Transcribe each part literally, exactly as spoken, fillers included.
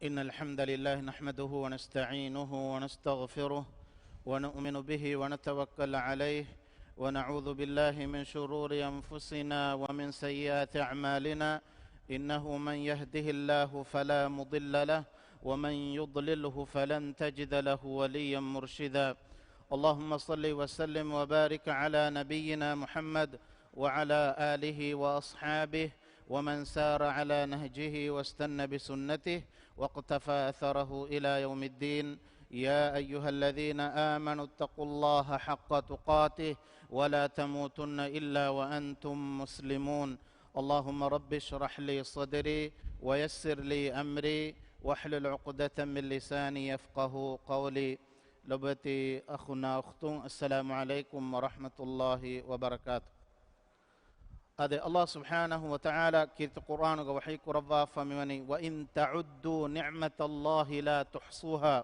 إن الحمد لله نحمده ونستعينه ونستغفره ونؤمن به ونتوكل عليه ونعوذ بالله من شرور أنفسنا ومن سيئات أعمالنا. إنه من يهده الله فلا مضل له ومن يضلله فلن تجد له وليا مرشدا. اللهم صل وسلم وبارك على نبينا محمد وعلى آله وأصحابه ومن سار على نهجه واستن بسنته واقتفى أثره إلى يوم الدين. يا أيها الذين آمنوا اتقوا الله حق تقاته ولا تموتن إلا وأنتم مسلمون. اللهم رب اشرح لي صدري ويسر لي أمري واحلل عقدة من لساني يفقهوا قولي. ލޮބުވެތި އަޚުންނާ އުޚްތުން، އައްސަލާމު ޢަލައިކުމް ވަރަޙްމަތުﷲި ވަބަރަކާތު. އާދެ، ﷲ ސުބްޙާނަހު ވަތަޢާލާ ކީރިތި ޤުރްއާނުގަ ވަޙީ ކުރައްވާފަ މިވަނީ، وَإِن تَعُدُّوا نِعْمَتَ اللَّهِ لَا تُحْصُوهَا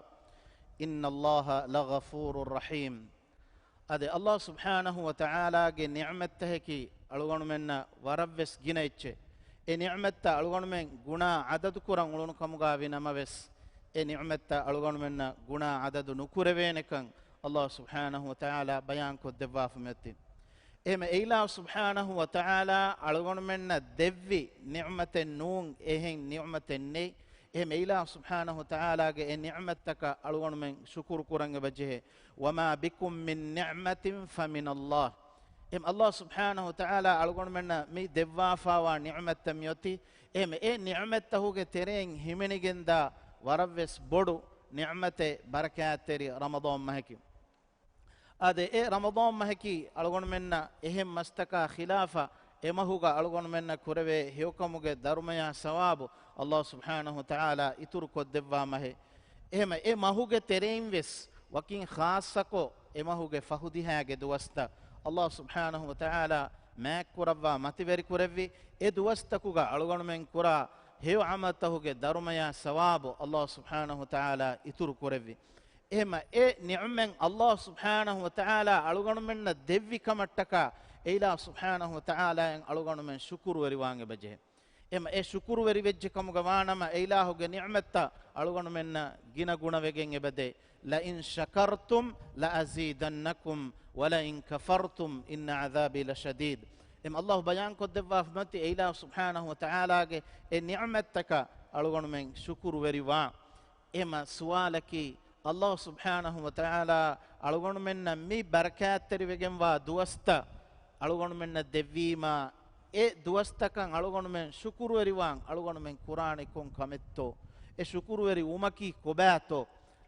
إِنَّ اللَّهَ لَغَفُورٌ رَّحِيمٌ. އާދެ، ﷲ ސުބްޙާނަހު ވަތަޢާލާގެ ނިޢުމަތްތަކަކީ އަޅުގަނޑުމެންނަށް ވަރަށްވެސް ގިނަ އެއްޗެއް. އެ ނިޢުމަތްތައް އަޅުގަނޑުމެން ގުނާ ޢަދަދު ކުރަން އުޅުނު ކަމުގަ ވި ނަމަވެސް، އެ ނިޢުމަތްތައް އަޅުގަނޑުމެންނަށް ގުނާ ޢަދަދު ނުކުރެވޭނެކަން ﷲ ސުބްޙާނަހު ވަތަޢާލާ ބަޔާންކޮށްދެއްވާފަ މިއޮތީ. އެހެމަ އެއިލާހު ސުބްޙާނަހު ވަތަޢާލާ އަޅުގަނޑުމެންނަށް ދެއްވި ނިޢުމަތެއް ނޫން، އެހެން ނިޢުމަތެއް ނެތް. އެހެމަ އެއިލާހު ސުބްޙާނަހު ވަތަޢާލާގެ އެ ނިޢުމަތްތަކަށް އަޅުގަނޑުމެން ޝުކުރު ކުރަން އެބަޖެހޭ. وَمَا بِكُم مِّن نِّعْمَةٍ فَمِنَ اللَّهِ. އެހެމަ ﷲ ސުބްޙާނަހު ވަތަޢާލާ އަޅުގަނޑުމެންނަށް މި ދެއްވާފާވާ ނިޢުމަތްތައް މިއޮތީ. އެހެމަ އެ ނިޢުމަތްތަކުގެ ތެރެއިން ހިމެނިގެންދާ ވަރަށްވެސް ބޮޑު ނިޢުމަތެއް ބަރަކާތްތެރި ރަމަޟާން މަހަކީ. އާދެ، އެ ރަމަޟާން މަހަކީ އަޅުގަނޑުމެންނަށް އެހެން މަސްތަކާ ޚިލާފަށް އެ މަހުގަ އަޅުގަނޑުމެންނަށް ކުރެވޭ ހެޔޮކަމުގެ ދަރުމަޔާ ސަވާބު ﷲ ސުބްޙާނަހު ވަތަޢާލާ އިތުރު ކޮށްދެއްވާ މަހެއް. އެހެމަ އެ މަހުގެ ތެރެއިން ވެސް ވަކިން ޚާއްޞަކޮށް އެ މަހުގެ ފަހު ދިހައިގެ ދުވަސްތައް ﷲ ސުބްޙާނަހު ވަތަޢާލާ މާތްކުރައްވާ، މަތިވެރި ކުރެއްވި. އެ ދުވަސްތަކުގަ އަޅުގަނޑުމެން ކުރާ ހެޔޮ ޢަމަލުތަކުގެ ދަރުމަޔާ ސަވާބު ﷲ ސުބްޙާނަހު ވަތަޢާލާ އިތުރު ކުރެއްވި. އެހެމަ އެ ނިޢުމަތް ﷲ ސުބްޙާނަހު ވަތަޢާލާ އަޅުގަނޑުމެންނަށް ދެއްވި ކަމަށްޓަކާ އެއިލާހު ސުބްޙާނަހު ވަތަޢާލާއަށް އަޅުގަނޑުމެން ޝުކުރުވެރިވާން އެބަޖެހޭ. އެހެމަ އެ ޝުކުރުވެރިވެއްޖެ ކަމުގަ ވާނަމަ، އެއިލާހުގެ ނިޢުމަތްތައް އަޅުގަނޑުމެންނަށް ގިނަ ގުނަވެގެން އެބަދޭ. لَئِن شَكَرْتُمْ لَأَزِيدَنَّكُمْ وَلَئِن كَفَرْتُمْ إِنَّ عَذَابِي لَشَدِيدٌ. އެހެމަ ﷲ ބަޔާންކޮށްދެއްވާފަ މިއޮތީ އެއިލާހު ސުބްޙާނަހު ވަތަޢާލާގެ އެ ނިޢުމަތްތަކަށް އަޅުގަނޑުމެން ޝުކުރުވެރިވާން. އެހެމަ ސުވާލަކީ، ﷲ ސުބްޙާނަހު ވަތަޢާލާ އަޅުގަނޑުމެންނަށް މި ބަރަކާތްތެރިވެގެންވާ ދުވަސްތައް އަޅުގަނޑުމެންނަށް ދެއްވީމާ، އެ ދުވަސްތަކަށް އަޅުގަނޑުމެން ޝުކުރުވެރިވާން އަޅުގަނޑުމެން ކުރާނީ ކޮން ކަމެއްތޯ؟ އެ ޝުކުރުވެރި ވުމަކީ ކޮބާތޯ؟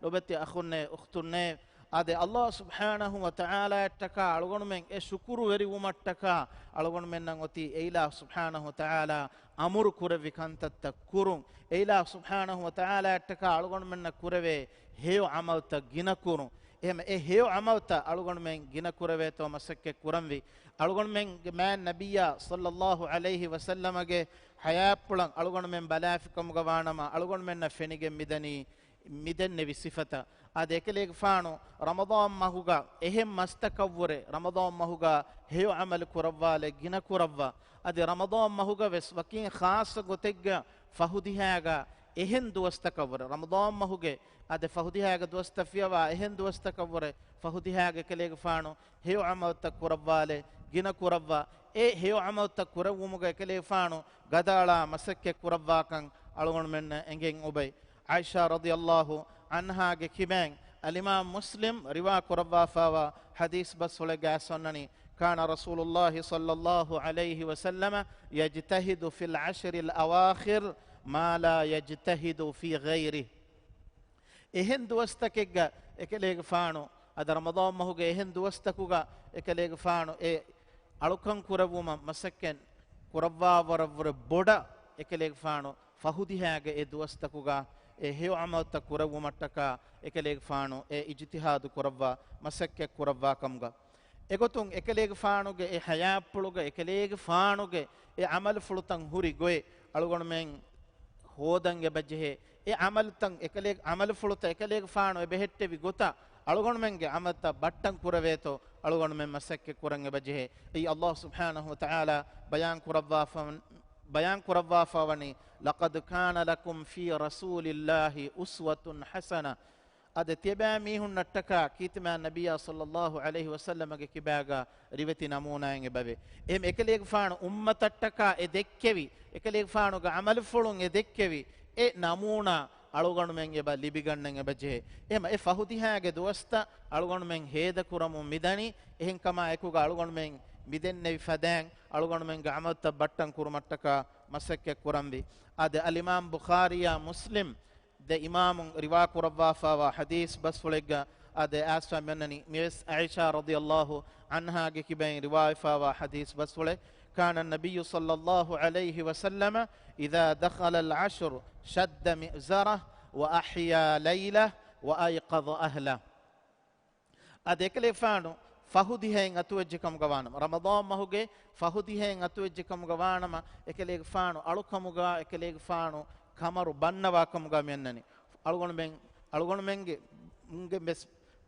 ލޮބެތި އަޚުންނޭ، އުޚްތުންނޭ، އާދެ، ﷲ ސުބްޙާނަހު ވަތަޢާލާއަށްޓަކާ އަޅުގަނޑުމެން އެ ޝުކުރުވެރިވުމަށްޓަކާ އަޅުގަނޑުމެންނަށް އޮތީ އެއިލާހު ސުބްޙާނަހު ވަތަޢާލާ އަމުރު ކުރެއްވި ކަންތައްތައް ކުރުން، އެއިލާހު ސުބްޙާނަހު ވަތަޢާލާއަށްޓަކާ އަޅުގަނޑުމެންނަށް ކުރެވޭ ހެޔޮ ޢަމަލުތައް ގިނަ ކުރުން. އެހެމަ އެ ހެޔޮ ޢަމަލުތައް އަޅުގަނޑުމެން ގިނަ ކުރެވޭތޯ މަސައްކަތް ކުރަންވީ. އަޅުގަނޑުމެންގެ މާތް ނަބިއްޔާ ޞައްލައްލާހު ޢަލައިހި ވަސައްލަމަގެ ޙަޔާތްޕުޅަށް އަޅުގަނޑުމެން ބަލާފިކަމުގަ ވާނަމަ، އަޅުގަނޑުމެންނަށް ފެނިގެން މިދަނީ މިދެންނެވި ސިފަތައް. އާދެ، އެކަލޭގެފާނު ރަމަޟާން މަހުގަ އެހެން މަސްތަކަށްވުރެ ރަމަޟާން މަހުގަ ހެޔޮ ޢަމަލު ކުރައްވާލެ ގިނަ ކުރައްވާ. އަދި ރަމަޟާން މަހުގަ ވެސް ވަކިން ޚާއްޞަ ގޮތެއްގަ ފަހުދިހާގަ އެހެން ދުވަސްތަކަށްވުރެ، ރަމަޟާން މަހުގެ އާދެ، ފަހުދިހާގެ ދުވަސްތައް ފިޔަވާ އެހެން ދުވަސްތަކަށްވުރެ، ފަހުދިހާގެ އެކަލޭގެފާނު ހެޔޮ ޢަމަލުތައް ކުރައްވާލެ ގިނަ ކުރައްވާ. އެ ހެޔޮ ޢަމަލުތައް ކުރެއްވުމުގަ އެކަލޭގެފާނު ގަދައަޅާ މަސައްކަތް ކުރައްވާކަން އަޅުގަނޑުމެންނަށް އެނގެން އުބައި. ޢާއިޝާ ރަޟިޔައްލާހު ޢަންހާގެ ކިބައިން އަލްއިމާމް މުސްލިމް ރިވާ ކުރައްވާފާވާ ޙަދީޘް ބަސްފުޅެއްގަ އައިސް އޮންނަނީ، كان رسول الله صلى الله عليه وسلم يجتهد في العشر الأواخر ما لا يجتهد في غيره. އެހެން ދުވަސްތަކެއްގަ އެކަލޭގެފާނު، އަދި ރަމަޟާން މަހުގެ އެހެން ދުވަސްތަކުގަ އެކަލޭގެފާނު އެ އަޅުކަން ކުރެއްވުމަށް މަސައްކަތް ކުރައްވާ ވަރަށްވުރެ ބޮޑަށް އެކަލޭގެފާނު ފަހުދިހާގެ އެ ދުވަސްތަކުގަ އެ ހެޔޮ ޢަމަލުތައް ކުރެއްވުމަށްޓަކާ އެކަލޭގެފާނު އެ އިޖްތިހާދު ކުރައްވާ މަސައްކަތް ކުރައްވާ ކަމުގަ. އެގޮތުން އެކަލޭގެފާނުގެ އެ ޙަޔާތްޕުޅުގަ އެކަލޭގެފާނުގެ އެ ޢަމަލުފުޅުތައް ހުރި ގޮތް އަޅުގަނޑުމެން ހޯދަން އެބަޖެހޭ. އެ ޢަމަލުތައް އެކަލޭ، ޢަމަލުފުޅުތައް އެކަލޭގެފާނު އެބެހެއްޓެވި ގޮތަށް އަޅުގަނޑުމެންގެ ޢަމަލުތައް ބައްޓަން ކުރެވޭތޯ އަޅުގަނޑުމެން މަސައްކަތް ކުރަން އެބަޖެހޭ. އެއީ ﷲ ސުބްޙާނަހު ވަތަޢާލާ ބަޔާން ކުރައްވާފަ، ބަޔާން ކުރައްވާފަވަނީ لقد كان لكم في رسول الله أسوة حسنة. އަދި ތިޔަބައިމީހުންނަށްޓަކާ ކީރިތި މާތް ނަބިއްޔާ ޞައްލައްލާހު ޢަލައިހި ވަސައްލަމަގެ ކިބާގަ ރިވެތި ނަމޫނާއެއް އެބަވޭ. އެހެން އެކަލޭގެފާނު އުއްމަތަށްޓަކާ އެ ދެއްކެވި، އެކަލޭގެފާނުގެ ޢަމަލުފުޅުން އެ ދެއްކެވި، އެ ނަމޫނާ އަޅުގަނޑުމެން އެބަ ލިބިގަންނަން އެބަޖެހޭ. އެހެމަ އެ ފަހުދިހާގެ ދުވަސްތައް އަޅުގަނޑުމެން ހޭދަކުރަމުން މިދަނީ. އެހެންކަމާ އެކުގަ އަޅުގަނޑުމެން މިދެންނެވި ފަދައިން އަޅުގަނޑުމެންގެ ޢަމަލުތައް ބައްޓަން ކުރުމަށްޓަކާ މަސައްކަތް ކުރަންވީ. އާދެ، އަލްއިމާމް ބުޚާރީއާ މުސްލިމް ދެ އިމާމުން ރިވާ ކުރައްވާފާވާ ޙަދީޘް ބަސްފުޅެއްގަ އާދެ އައިސްފަ މިއަންނަނީ، މިވެސް ޢާއިޝާ ރަޟިޔައްލާހު ޢަންހާގެ ކިބައިން ރިވާވެފާވާ ޙަދީޘް ބަސްފުޅެއް، كان النبي صلى الله عليه وسلم إذا دخل العشر شد مئزره وأحيا ليله وأيقظ أهله. އާދެ، އެކަލޭގެފާނު ފަހުދިހައިން އަތުވެއްޖެ ކަމުގަ ވާނަމަ، ރަމަޟާން މަހުގެ ފަހުދިހައިން އަތުވެއްޖެ ކަމުގަ ވާނަމަ، އެކަލޭގެފާނު އަޅުކަމުގަ، އެކަލޭގެފާނު ކަމަރު ބަންނަވާ ކަމުގަ މިއަންނަނީ. އަޅުގަނޑުމެން، އަޅުގަނޑުމެންގެ، މުންގެ ވެސް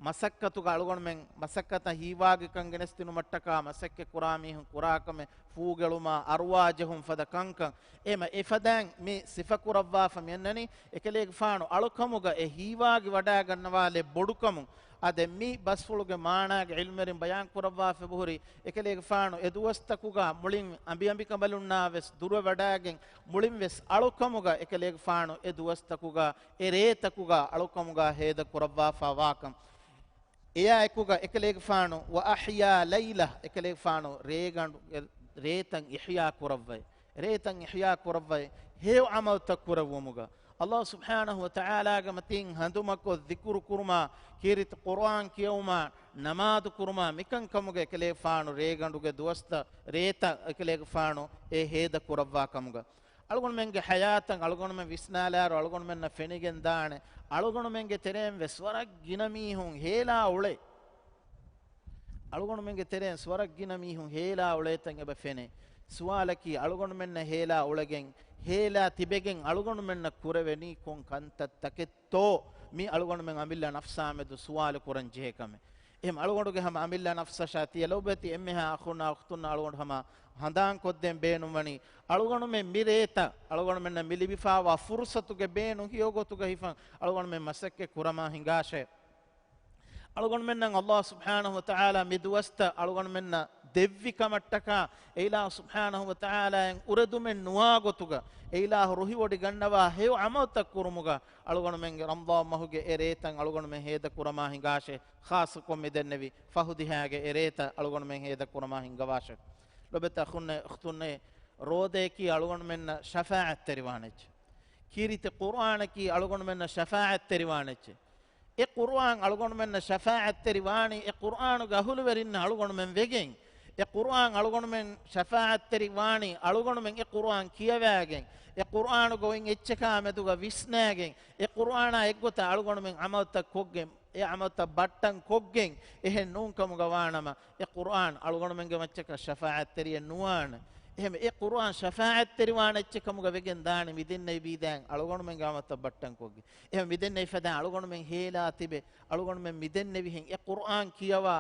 މަސައްކަތުގަ އަޅުގަނޑުމެން މަސައްކަތަށް ހީވާގިކަން ގެނެސްދިނުމަށްޓަކާ މަސައްކަތް ކުރާ މީހުން ކުރާ ކަމެއް، ފޫގެޅުމާ، އަރުވާ ޖެހުން ފަދަ ކަންކަން. އެހެމަ އެފަދައިން މި ސިފަކުރައްވާފަ މިއަންނަނީ، އެކަލޭގެފާނު އަޅުކަމުގަ އެ ހީވާގި ވަޑާގަންނަވާލެއް ބޮޑުކަމުން. އާދެ، މި ބަސްފުޅުގެ މާނާގެ ޢިލްމުވެރިން ބަޔާން ކުރައްވާފަ އެބަހުރި، އެކަލޭގެފާނު އެ ދުވަސްތަކުގަ މުޅިން އަނބިއަނބިކަނބަލުންނާ ވެސް ދުރުވެވަޑާގެން، މުޅިން ވެސް އަޅުކަމުގަ އެކަލޭގެފާނު އެ ދުވަސްތަކުގަ، އެ ރޭތަކުގަ އަޅުކަމުގަ ހޭދަ ކުރައްވާފަ ވާކަން. އެޔާ އެކުގަ އެކަލޭގެފާނު، وأحيا ليله، އެކަލޭގެފާނު ރޭގަނޑު، ރޭތައް އިޙްޔާ ކުރައްވައި، ރޭތައް އިޙްޔާ ކުރައްވައި، ހެޔޮ ޢަމަލުތައް ކުރެއްވުމުގަ، ﷲ ސުބްޙާނަހު ވަތަޢާލާގެ މަތީން ހަނދުމަކޮށް ޛިކުރު ކުރުމާ، ކީރިތި ޤުރުއާން ކިޔެވުމާ، ނަމާދު ކުރުމާ، މިކަންކަމުގަ އެކަލޭގެފާނު ރޭގަނޑުގެ ދުވަސްތައް، ރޭތައް އެކަލޭގެފާނު އެ ހޭދަ ކުރައްވާ ކަމުގަ. އަޅުގަނޑުމެންގެ ޙަޔާތަށް އަޅުގަނޑުމެން ވިސްނާލާއިރު އަޅުގަނޑުމެންނަށް ފެނިގެން ދާނެ، އަޅުގަނޑުމެންގެ ތެރެއިން ވެސް ވަރަށް ގިނަ މީހުން ހޭލާ އުޅޭ. އަޅުގަނޑުމެންގެ ތެރެއިން ވެސް ވަރަށް ގިނަ މީހުން ހޭލާ އުޅޭތަން އެބަ ފެނޭ. ސުވާލަކީ، އަޅުގަނޑުމެންނަށް ހޭލާ އުޅެގެން، ހޭލާ ތިބެގެން އަޅުގަނޑުމެންނަށް ކުރެވެނީ ކޮން ކަންތައްތަކެއްތޯ؟ މި އަޅުގަނޑުމެން އަމިއްލަ ނަފްސާމެދު ސުވާލު ކުރަން ޖެހޭ ކަމެއް. އެހެން އަޅުގަނޑުގެ ހަމަ އަމިއްލަ ނަފްސަށާ ތިޔަ ލޯބިވެތި އެންމެހާ އަޚުންނާ އުޚްތުންނާ އަޅުގަނޑު ހަމަ ހަނދާންކޮށްދޭން ބޭނުންވަނީ، އަޅުގަނޑުމެން މި ރޭތައް އަޅުގަނޑުމެންނަށް މި ލިބިފާވާ ފުރުޞަތުގެ ބޭނުން ހެޔޮ ގޮތުގަ ހިފަން އަޅުގަނޑުމެން މަސައްކަތް ކުރަމާ ހިނގާށޭ. އަޅުގަނޑުމެންނަށް ﷲ ސުބްޙާނަހު ވަތަޢާލާ މި ދުވަސްތައް އަޅުގަނޑުމެންނަށް ދެއްވި ކަމަށްޓަކާ، އެއިލާހު ސުބްޙާނަހު ވަތަޢާލާއަށް އުރެދުމެއް ނުވާ ގޮތުގަ، އެއިލާހު ރުހިވޮޑި ގަންނަވާ ހެޔޮ ޢަމަލުތައް ކުރުމުގަ، އަޅުގަނޑުމެންގެ ރަމަޟާން މަހުގެ އެ ރޭތައް އަޅުގަނޑުމެން ހޭދަ ކުރަމާ ހިނގާށޭ. ޚާއްޞަކޮށް މި ދެންނެވި ފަހު ދިހާގެ އެ ރޭތައް އަޅުގަނޑުމެން ހޭދަ ކުރަމާ ހިންގަވާށޭ. ލޮބެތި އަޚުންނޭ އުޚްތުންނޭ، ރޯދަޔަކީ އަޅުގަނޑުމެންނަށް ޝަފާޢަތްތެރިވާނެ އެއްޗެއް. ކީރިތި ޤުރުއާނަކީ އަޅުގަނޑުމެންނަށް ޝަފާޢަތްތެރިވާނެ އެއްޗެއް. އެ ޤުރުއާން އަޅުގަނޑުމެންނަށް ޝަފާޢަތްތެރިވާނީ އެ ޤުރުއާނުގެ އަހުލުވެރިންނަށް އަޅުގަނޑުމެން ވެގެން، އެ ޤުރުއާން އަޅުގަނޑުމެން ޝަފާޢަތްތެރިވާނީ އަޅުގަނޑުމެން އެ ޤުރުއާން ކިޔަވާގެން، އެ ޤުރުއާނުގަ އޮތް އެއްޗަކާ މެދުގަ ވިސްނާގެން، އެ ޤުރުއާނާ އެއްގޮތަށް އަޅުގަނޑުމެން ޢަމަލުތައް ކޮށްގެން، އެ ޢަމަލުތައް ބައްޓަން ކޮށްގެން، އެހެން ނޫން ކަމުގަ ވާނަމަ، އެ ޤުރުއާން އަޅުގަނޑުމެންގެ މައްޗަކަށް ޝަފާޢަތްތެރިއެއް ނުވާނެ. އެހެން އެ ޤުރުއާން ޝަފާޢަތްތެރިވާނެ އެއްޗެއް ކަމުގަ ވެގެން ދާނެ މި ދެންނެވި ބީދައިން އަޅުގަނޑުމެންގެ ޢަމަލުތައް ބައްޓަން ކޮށްގެން. އެހެން މި ދެންނެވި ފަދައިން އަޅުގަނޑުމެން ހޭލާ ތިބެ، އަޅުގަނޑުމެން މި ދެންނެވިހެން އެ ޤުރުއާން ކިޔަވާ،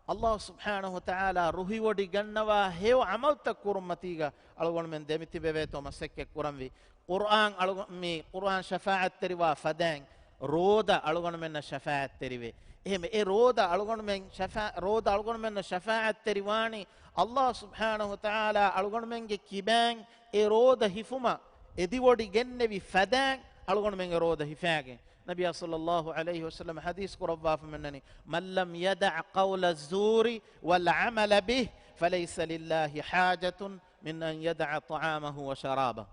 ﷲ ސުބްޙާނަހު ވަތަޢާލާ ރުހިވޮޑި ގަންނަވާ ހެޔޮ ޢަމަލުތައް ކުރުންމަތީގަ އަޅުގަނޑުމެން ދެމިތިބެވޭތޯ މަސައްކަތް ކުރަންވީ. ޤުރުއާން އަޅުގަ-، މި ޤުރުއާން ޝަފާޢަތްތެރިވާ ފަދައިން ރޯދަ އަޅުގަނޑުމެންނަށް ޝަފާޢަތްތެރިވޭ. އެހެން އެ ރޯދަ އަޅުގަނޑުމެން ޝަފާ-، ރޯދަ އަޅުގަނޑުމެންނަށް ޝަފާޢަތްތެރިވާނީ ﷲ ސުބްޙާނަހު ވަތަޢާލާ އަޅުގަނޑުމެންގެ ކިބައިން އެ ރޯދަ ހިފުމަށް އެދިވޮޑި ގެންނެވި ފަދައިން އަޅުގަނޑުމެން އެ ރޯދަ ހިފާގެން. ނަބިއްޔާ ޞައްލައްލާހު ޢަލައިހި ވަސައްލަމަ ޙަދީޘް ކުރައްވާފަ މިއަންނަނީ، من لم يدع قول الزور والعمل به فليس لله حاجة من أن يدع طعامه وشرابه.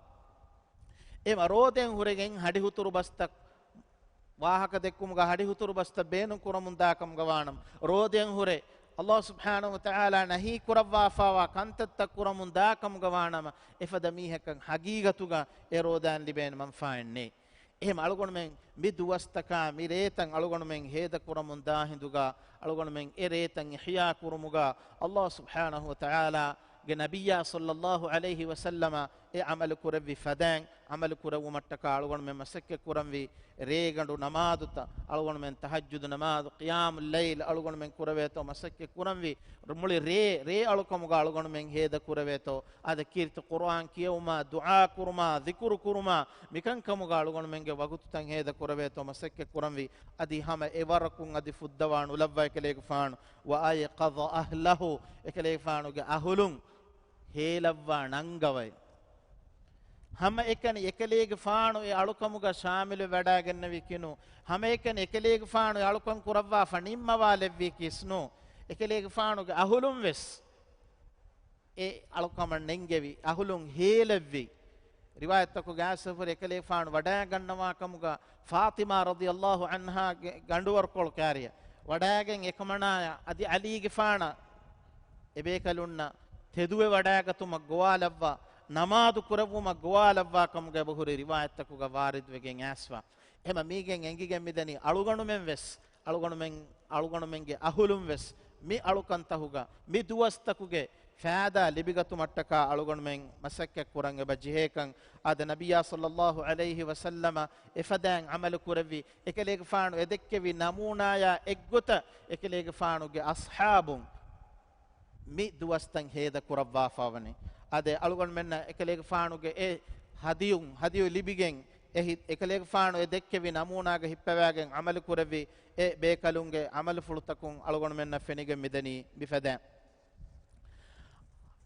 އެ މަ-، ރޯދައިން ހުރެގެން ހަޑިހުތުރު ބަސްތައް، ވާހަކަ ދެއްކުމުގަ ހަޑިހުތުރު ބަސްތައް ބޭނުން ކުރަމުން ދާ ކަމުގަ ވާނަމަ، ރޯދައިން ހުރެ ﷲ ސުބްޙާނަހު ވަތަޢާލާ ނަހީ ކުރައްވާފާވާ ކަންތައްތައް ކުރަމުން ދާ ކަމުގަ ވާނަމަ، އެފަދަ މީހަކަށް ހަގީގަތުގަ އެ ރޯދައިން ލިބޭނެ މަންފާއެއް ނެތް. އެހެން އަޅުގަނޑުމެން މި ދުވަސްތަކާ މި ރޭތައް އަޅުގަނޑުމެން ހޭދަ ކުރަމުން ދާ ހިނދުގަ، އަޅުގަނޑުމެން އެ ރޭތައް އިޙްޔާ ކުރުމުގަ، ﷲ ސުބްޙާނަހު ވަތަޢާލާގެ ނަބިއްޔާ ޞައްލައްލާހު ޢަލައިހި ވަސައްލަމަ އެ ޢަމަލު ކުރެއްވި ފަދައިން، ޢަމަލު ކުރެއްވުމަށްޓަކާ އަޅުގަނޑުމެން މަސައްކަތް ކުރަންވީ، ރޭގަނޑު ނަމާދުތައް އަޅުގަނޑުމެން ތަހައްޖުދު ނަމާދު، ޤިޔާމުއްލައިލް އަޅުގަނޑުމެން ކުރެވޭތޯ މަސައްކަތް ކުރަންވީ، މުޅި ރޭ، ރޭ އަޅުކަމުގަ އަޅުގަނޑުމެން ހޭދަ ކުރެވޭތޯ، އާދެ، ކީރިތި ޤުރުއާން ކިޔެވުމާ، ދުޢާ ކުރުމާ، ޛިކުރު ކުރުމާ، މިކަންކަމުގަ އަޅުގަނޑުމެންގެ ވަގުތުތައް ހޭދަ ކުރެވޭތޯ މަސައްކަތް ކުރަންވީ. އަދި ހަމަ އެ ވަރަކުން އަދި ފުއްދަވާ ނުލައްވާ އެކަލޭގެފާނު، وأيقظ أهله، އެކަލޭގެފާނުގެ އަހުލުން ހޭލައްވާ ނަންގަވައި. ހަމައެކަނި އެކަލޭގެފާނު އެ އަޅުކަމުގަ ޝާމިލު ވެވަޑައިގެންނެވީ ކިނު، ހަމައެކަނި އެކަލޭގެފާނު އެ އަޅުކަން ކުރައްވާފަ ނިންމަވާލެއްވީ ކީސްނު، އެކަލޭގެފާނުގެ އަހުލުން ވެސް އެ އަޅުކަމަށް ނެންގެވި، އަހުލުން ހޭލެއްވި. ރިވާޔަތްތަކުގެ އާސަފުރި އެކަލޭގެފާނު ވަޑައިގަންނަވާ ކަމުގަ ފާޠިމާ ރަޟިޔަﷲ ޢަންހާގެ ގަނޑުވަރުކޮޅު ކާރިއަށް ވަޑައިގެން އެކަމަނާޔަށް އަދި ޢަލީގެފާނަށް އެބޭކަލުންނަށް ތެދުވެ ވަޑައިގަތުމަށް ގޮވާލައްވާ، ނަމާދު ކުރެއްވުމަށް ގޮވާލައްވާ ކަމުގަ އެބަހުރި ރިވާޔަތްތަކުގަ ވާރިދުވެގެން އައިސްފަ. އެހެމަ މީގެން އެނގިގެން މިދަނީ އަޅުގަނޑުމެން ވެސް، އަޅުގަނޑުމެން، އަޅުގަނޑުމެންގެ އަހުލުން ވެސް މި އަޅުކަންތަހުގަ މި ދުވަސްތަކުގެ ފައިދާ ލިބިގަތުމަށްޓަކާ އަޅުގަނޑުމެން މަސައްކަތް ކުރަން އެބަ ޖެހޭކަން އާދެ، ނަބިއްޔާ ޞައްލައްލާހު ޢަލައިހި ވަސައްލަމަ އެފަދައިން ޢަމަލު ކުރެއްވި، އެކަލޭގެފާނު އެދެއްކެވި ނަމޫނާޔާ އެއްގޮތަށް އެކަލޭގެފާނުގެ އަޞްޙާބުން މި ދުވަސްތައް ހޭދަ ކުރައްވާފަވަނީ. އާދެ، އަޅުގަނޑުމެންނަށް އެކަލޭގެފާނުގެ އެ ހަދިޔުން، ހަދިޔު ލިބިގެން، އެ ހި-، އެކަލޭގެފާނު އެ ދެއްކެވި ނަމޫނާގަ ހިއްޕަވާގެން ޢަމަލު ކުރެއްވި އެ ބޭކަލުންގެ ޢަމަލުފުޅުތަކުން އަޅުގަނޑުމެންނަށް ފެނިގެން މިދަނީ މިފަދަ.